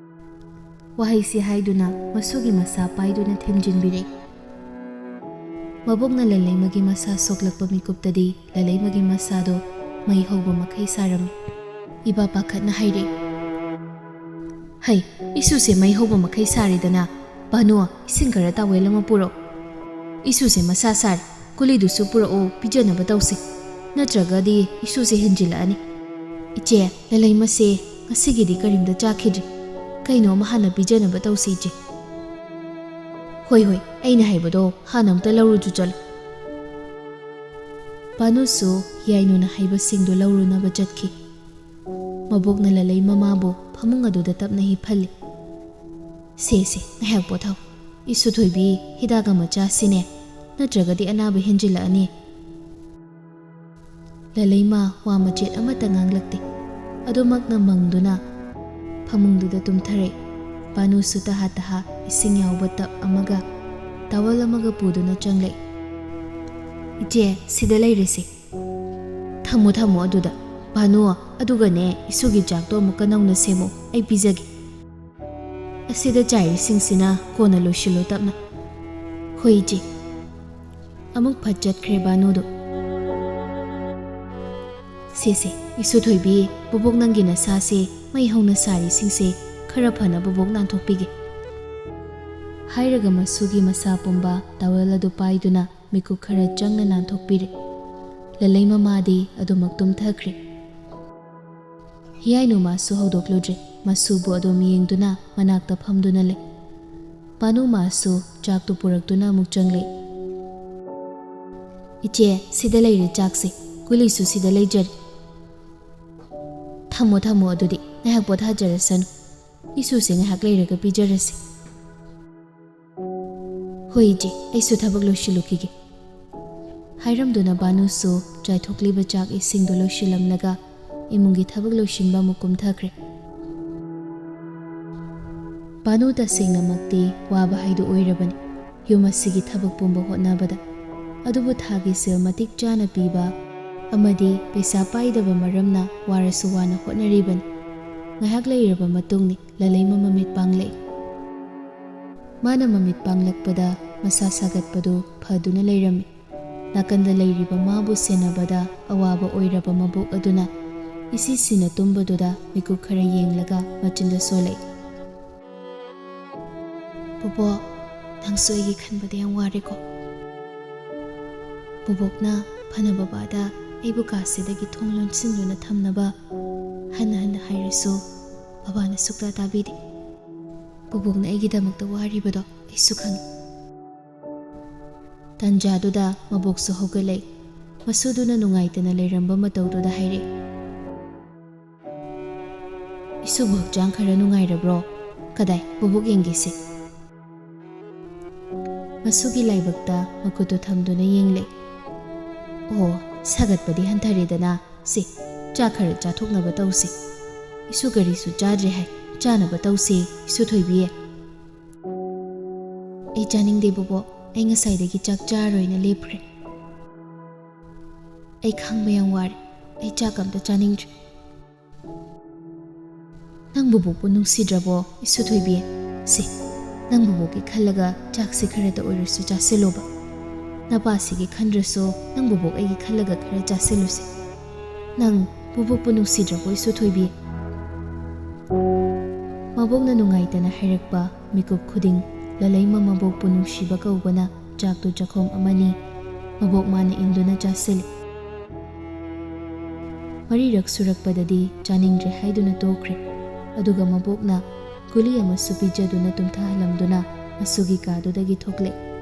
ꯋꯥꯍꯩꯁꯤ ꯍꯥꯏꯗꯨꯅ ꯃꯁꯨꯒꯤ ꯃꯁꯥ ꯄꯥꯏꯗꯨꯅ ꯊꯦꯝꯖꯤꯟꯕꯤꯔꯦ꯫ ꯃꯕꯣꯛꯅ ꯂꯂꯩꯃꯒꯤ ꯃꯁꯥ ꯁꯣꯛꯂꯛꯄ ꯃꯤꯀꯨꯞꯇꯗꯤ ꯂꯂꯩꯃꯒꯤ ꯃꯁꯥꯗꯣ ꯃꯩ ꯍꯧꯕ ꯃꯈꯩ ꯁꯥꯔꯝꯃꯤ꯫ ꯏꯕꯥ ꯄꯥꯈꯠꯅ ꯍꯥꯏꯔꯛꯏ꯫ "ꯍꯩ, ꯏꯁꯨꯁꯦ ꯃꯩ ꯍꯧꯕ ꯃꯈꯩ ꯁꯥꯔꯤꯗꯅ꯫ ꯚꯥꯅꯨ, ꯏꯁꯤꯡ ꯈꯔ ꯇꯥꯋꯦꯜ ꯑꯃ ꯄꯨꯔꯛꯎ꯫ ꯏꯁꯨꯁꯦ ꯃꯁꯥ ꯁꯥꯔꯦ, ꯒꯨꯂꯤꯗꯨꯁꯨ ꯄꯨꯔꯛꯎ, ꯄꯤꯖꯅꯕ ꯇꯧꯁꯤ꯫ ꯅꯠꯇ꯭ꯔꯒꯗꯤ ꯏꯁꯨꯁꯦ ꯍꯦꯟꯖꯤꯜꯂꯛꯑꯅꯤ꯫ ꯏꯆꯦ, ꯂꯂꯩꯃꯁꯦ ꯉꯁꯤꯒꯤꯗꯤ ꯀꯔꯤꯝꯇ ꯆꯥꯈꯤꯗ꯭ꯔꯤ꯫ ꯀꯩꯅꯣ ꯑꯃ ꯍꯥꯟꯅ ꯄꯤꯖꯅꯕ ꯇꯧꯁꯤ, ꯏꯆꯦ꯫" "ꯍꯣꯏ, ꯍꯣꯏ, ꯑꯩꯅ ꯍꯥꯏꯕꯗꯣ ꯍꯥꯟꯅ ꯑꯝꯇ ꯂꯧꯔꯨꯆꯣ ꯆꯠꯂꯨ꯫" ꯚꯥꯅꯨꯁꯨ ꯌꯥꯏꯅꯨꯅ ꯍꯥꯏꯕꯁꯤꯡꯗꯨ ꯂꯧꯔꯨꯅꯕ ꯆꯠꯈꯤ꯫ ꯃꯕꯣꯛꯅ ꯂꯂꯩ ꯃꯃꯥꯕꯨ ꯐꯃꯨꯡ ꯑꯗꯨꯗ ꯇꯞꯅ ꯍꯤꯞꯍꯜꯂꯤ꯫ "ꯁꯦ, ꯁꯦ, ꯉꯥꯏꯍꯥꯛ ꯄꯣꯊꯥꯎ꯫ ꯏꯁꯨ ꯊꯣꯏꯕꯤ, ꯍꯤꯗꯥꯛ ꯑꯃ ꯆꯥꯁꯤꯅꯦ, ꯅꯠꯇ꯭ꯔꯒꯗꯤ ꯑꯅꯥꯕ ꯍꯦꯟꯖꯤꯜꯂꯛꯑꯅꯤ꯫" ꯂꯂꯩꯃ ꯋꯥ ꯃꯆꯦꯠ ꯑꯃꯠꯇ ꯉꯥꯡꯂꯛꯇꯦ꯫ ꯑꯗꯨꯃꯛꯅ ꯃꯪꯗꯨꯅ ꯐꯃꯨꯡꯗꯨꯗ ꯇꯨꯝꯊꯔꯛꯏ꯫ ꯚꯥꯅꯨꯁꯨ ꯇꯍꯥ ꯇꯍꯥ ꯏꯁꯤꯡ ꯌꯥꯎꯕ ꯇꯞ ꯑꯃꯒ ꯇꯥꯋꯦꯜ ꯑꯃꯒ ꯄꯨꯗꯨꯅ ꯆꯪꯂꯛꯏ꯫ "ꯏꯆꯦ, ꯁꯤꯗ ꯂꯩꯔꯁꯤ꯫" "ꯊꯝꯃꯣ, ꯊꯝꯃꯣ ꯑꯗꯨꯗ꯫ ꯚꯥꯅꯨ, ꯑꯗꯨꯒꯅꯦ, ꯏꯁꯨꯒꯤ ꯆꯥꯛꯇꯣ ꯑꯃꯨꯛꯀ ꯅꯧꯅ ꯁꯦꯝꯃꯨ, ꯑꯩ ꯄꯤꯖꯒꯦ꯫ ꯑꯁꯤꯗ ꯆꯥꯏꯔꯤꯁꯤꯡꯁꯤꯅ ꯀꯣꯟꯅ ꯂꯣꯏꯁꯤꯜꯂꯣ ꯇꯞꯅ꯫" "ꯍꯣꯏ, ꯏꯆꯦ꯫" ꯑꯃꯨꯛ ꯐꯠ ꯆꯠꯈ꯭ꯔꯦ ꯚꯥꯅꯨꯗꯣ꯫ "ꯁꯦ, ꯁꯦ, ꯏꯁꯨ ꯊꯣꯏꯕꯤ, ꯕꯣꯕꯣꯛ ꯅꯪꯒꯤ ꯅꯁꯥꯁꯦ ꯃꯩ ꯍꯧꯅ ꯁꯥꯔꯤꯁꯤꯡꯁꯦ ꯈꯔ ꯐꯅ ꯕꯣꯕꯣꯛ ꯅꯥꯟꯊꯣꯛꯄꯤꯒꯦ꯫" ꯍꯥꯏꯔꯒ ꯃꯁꯨꯒꯤ ꯃꯁꯥ ꯄꯨꯝꯕ ꯇꯥꯋꯦꯜ ꯑꯗꯨ ꯄꯥꯏꯗꯨꯅ ꯃꯤꯀꯨꯞ ꯈꯔ ꯆꯪꯅ ꯅꯥꯟꯊꯣꯛꯄꯤꯔꯦ꯫ ꯂꯂꯩ ꯃꯃꯥꯗꯤ ꯑꯗꯨꯃꯛ ꯇꯨꯝꯊꯈ꯭ꯔꯦ꯫ ꯍꯤꯌꯥꯏꯅꯨ ꯃꯥꯁꯨ ꯍꯧꯗꯣꯛꯂꯨꯗ꯭ꯔꯦ, ꯃꯁꯨꯕꯨ ꯑꯗꯨꯝ ꯌꯦꯡꯗꯨꯅ ꯃꯅꯥꯛꯇ ꯐꯝꯗꯨꯅ ꯂꯩ꯫ ꯚꯥꯅꯨ ꯃꯥꯁꯨ ꯆꯥꯛꯇꯨ ꯄꯨꯔꯛꯇꯨꯅ ꯑꯃꯨꯛ ꯆꯪꯂꯛꯏ꯫ "ꯏꯆꯦ, ꯁꯤꯗ ꯂꯩꯔꯦ ꯆꯥꯛꯁꯦ, ꯒꯨꯂꯤꯁꯨ ꯁꯤꯗ ꯂꯩꯖꯔꯦ꯫" "ꯊꯝꯃꯣ, ꯊꯝꯃꯣ ꯑꯗꯨꯗꯤ, ꯉꯥꯏꯍꯥꯛ ꯄꯣꯊꯥꯖꯔꯁꯅꯨ꯫ ꯏꯁꯨꯁꯦ ꯉꯥꯏꯍꯥꯛ ꯂꯩꯔꯒ ꯄꯤꯖꯔꯁꯤ꯫" "ꯍꯣꯏ ꯏꯆꯦ, ꯑꯩꯁꯨ ꯊꯕꯛ ꯂꯣꯏꯁꯤꯜꯂꯨꯈꯤꯒꯦ꯫" ꯍꯥꯏꯔꯝꯗꯨꯅ ꯚꯥꯅꯨꯁꯨ ꯆꯥꯏꯊꯣꯛꯂꯤꯕ ꯆꯥꯛ ꯏꯁꯤꯡꯗꯨ ꯂꯣꯏꯁꯤꯜꯂꯝꯂꯒ ꯏꯃꯨꯡꯒꯤ ꯊꯕꯛ ꯂꯣꯏꯁꯤꯟꯕ ꯑꯃꯨꯛ ꯀꯨꯝꯊꯈ꯭ꯔꯦ꯫ ꯚꯥꯅꯨ ꯇꯁꯦꯡꯅꯃꯛꯇꯤ ꯋꯥꯕ ꯍꯥꯏꯗꯨ ꯑꯣꯏꯔꯕꯅꯤ ꯌꯨꯝ ꯑꯁꯤꯒꯤ ꯊꯕꯛ ꯄꯨꯝꯕ ꯍꯣꯠꯅꯕꯗ꯫ ꯑꯗꯨꯕꯨ ꯊꯥꯒꯤ ꯁꯦꯜ ꯃꯇꯤꯛ ꯆꯥꯅ ꯄꯤꯕ ꯑꯃꯗꯤ ꯄꯩꯁꯥ ꯄꯥꯏꯗꯕ ꯃꯔꯝꯅ ꯋꯥꯔꯁꯨ ꯋꯥꯅ ꯍꯣꯠꯅꯔꯤꯕꯅꯤ꯫ ꯉꯥꯏꯍꯥꯛ ꯂꯩꯔꯕ ꯃꯇꯨꯡꯅꯤ ꯂꯂꯩꯃ ꯃꯃꯤꯠ ꯄꯥꯡꯂꯛꯏ꯫ ꯃꯥꯅ ꯃꯃꯤꯠ ꯄꯥꯡꯂꯛꯄꯗ ꯃꯁꯥ ꯁꯥꯒꯠꯄꯗꯨ ꯐꯗꯨꯅ ꯂꯩꯔꯝꯃꯤ꯫ ꯅꯥꯀꯟꯗ ꯂꯩꯔꯤꯕ ꯃꯥꯕꯨ ꯁꯦꯟꯅꯕꯗ ꯑꯋꯥꯕ ꯑꯣꯏꯔꯕ ꯃꯕꯣꯛ ꯑꯗꯨꯅ ꯏꯁꯤꯁꯤꯅ ꯇꯨꯝꯕꯗꯨꯗ ꯃꯤꯀꯨꯞ ꯈꯔ ꯌꯦꯡꯂꯒ ꯃꯆꯤꯟꯗ ꯁꯣꯜꯂꯛꯏ꯫ "ꯕꯣꯕꯣꯛ, ꯅꯪꯁꯨ ꯑꯩꯒꯤ ꯈꯟꯕꯗ ꯌꯥꯝ ꯋꯥꯔꯦꯀꯣ?" ꯕꯣꯕꯣꯛꯅ ꯐꯅ ꯕꯕꯥꯗ ꯑꯩꯕꯨ ꯀꯥꯁꯤꯗꯒꯤ ꯊꯣꯡ ꯂꯣꯟꯁꯤꯟꯗꯨꯅ ꯊꯝꯅꯕ ꯍꯟꯅ ꯍꯟꯅ ꯍꯥꯏꯔꯁꯨ, ꯕꯕꯥꯅ ꯁꯨꯛꯇꯥ ꯇꯥꯕꯤꯗꯦ꯫ ꯕꯣꯕꯣꯛꯅ ꯑꯩꯒꯤꯗꯃꯛꯇ ꯋꯥꯔꯤꯕꯗꯣ ꯑꯩꯁꯨ ꯈꯪꯏ꯫ ꯇꯥꯟꯖꯥꯗꯨꯗ ꯃꯕꯣꯛꯁꯨ ꯍꯧꯒꯠꯂꯛꯏ꯫ ꯃꯁꯨꯗꯨꯅ ꯅꯨꯡꯉꯥꯏꯇꯅ ꯂꯩꯔꯝꯕ ꯃꯇꯧꯗꯨꯗ ꯍꯥꯏꯔꯛꯏ, "ꯏꯁꯨꯕꯨ ꯍꯛꯆꯥꯡ ꯈꯔ ꯅꯨꯡꯉꯥꯏꯔꯕ꯭ꯔꯣ? ꯀꯗꯥꯏ, ꯕꯣꯕꯣꯛ ꯌꯦꯡꯒꯦꯁꯦ?" ꯃꯁꯨꯒꯤ ꯂꯥꯏꯕꯛꯇ ꯃꯈꯨꯠꯇꯨ ꯊꯝꯗꯨꯅ ꯌꯦꯡꯂꯦ꯫ "ꯑꯣ, ꯁꯥꯒꯠꯄꯗꯤ ꯍꯟꯊꯔꯦꯗꯅ꯫ ꯁꯦ, ꯆꯥꯛ ꯈꯔ ꯆꯥꯊꯣꯛꯅꯕ ꯇꯧꯁꯦ꯫ ꯏꯁꯨ ꯀꯔꯤꯁꯨ ꯆꯥꯗ꯭ꯔꯦ ꯍꯥꯏ꯫ ꯆꯥꯅꯕ ꯇꯧꯁꯦ, ꯏꯁꯨ ꯊꯣꯏꯕꯤ꯫" "ꯑꯩ ꯆꯥꯅꯤꯡꯗꯦ ꯕꯣꯕꯣꯛ꯫ ꯑꯩ ꯉꯁꯥꯏꯗꯒꯤ ꯆꯥꯛ ꯆꯥꯔꯣꯏꯅ ꯂꯦꯞꯈ꯭ꯔꯦ꯫ ꯑꯩ ꯈꯥꯡꯕ ꯌꯥꯝ ꯋꯥꯔꯦ꯫ ꯑꯩ ꯆꯥꯛ ꯑꯝꯇ ꯆꯥꯅꯤꯡꯗ꯭ꯔꯦ꯫" "ꯅꯪ ꯕꯣꯕꯣꯛꯄꯨ ꯅꯨꯡꯁꯤꯗ꯭ꯔꯕꯣ, ꯏꯁꯨ ꯊꯣꯏꯕꯤ? ꯁꯦ, ꯅꯪ ꯕꯣꯕꯣꯛꯀꯤ ꯈꯜꯂꯒ ꯆꯥꯛꯁꯦ ꯈꯔꯇ ꯑꯣꯏꯔꯁꯨ ꯆꯥꯁꯤꯜꯂꯣꯕ꯫ ꯅꯄꯥꯁꯤꯒꯤ ꯈꯟꯗ꯭ꯔꯁꯨ ꯅꯪ ꯕꯣꯕꯣꯛ ꯑꯩꯒꯤ ꯈꯜꯂꯒ ꯈꯔ ꯆꯥꯁꯤꯜꯂꯨꯁꯦ꯫ ꯅꯪ ꯕꯣꯕꯣꯛꯄꯨ ꯅꯨꯡꯁꯤꯗ꯭ꯔꯕꯣ, ꯏꯁꯨ ꯊꯣꯏꯕꯤ?" ꯃꯕꯣꯛꯅ ꯅꯨꯡꯉꯥꯏꯇꯅ ꯍꯥꯏꯔꯛꯄ ꯃꯤꯀꯨꯞ ꯈꯨꯗꯤꯡ ꯂꯂꯩꯃ ꯃꯕꯣꯛꯄꯨ ꯅꯨꯡꯁꯤꯕ ꯀꯧꯕꯅ ꯆꯥꯛꯇꯨ ꯆꯥꯛꯈꯣꯝ ꯑꯃꯅꯤ ꯃꯕꯣꯛ ꯃꯥꯅ ꯏꯟꯗꯨꯅ ꯆꯥꯁꯤꯜꯂꯤ꯫ ꯃꯔꯤꯔꯛ ꯁꯨꯔꯛꯄꯗꯗꯤ ꯆꯥꯅꯤꯡꯗ꯭ꯔꯦ ꯍꯥꯏꯗꯨꯅ ꯇꯣꯛꯈ꯭ꯔꯦ꯫ ꯑꯗꯨꯒ ꯃꯕꯣꯛꯅ ꯒꯨꯂꯤ ꯑꯃꯁꯨ ꯄꯤꯖꯗꯨꯅ ꯇꯨꯝꯊꯍꯜꯂꯝꯗꯨꯅ ꯃꯁꯨꯒꯤ ꯀꯥꯗꯨꯗꯒꯤ ꯊꯣꯛꯂꯛꯏ꯫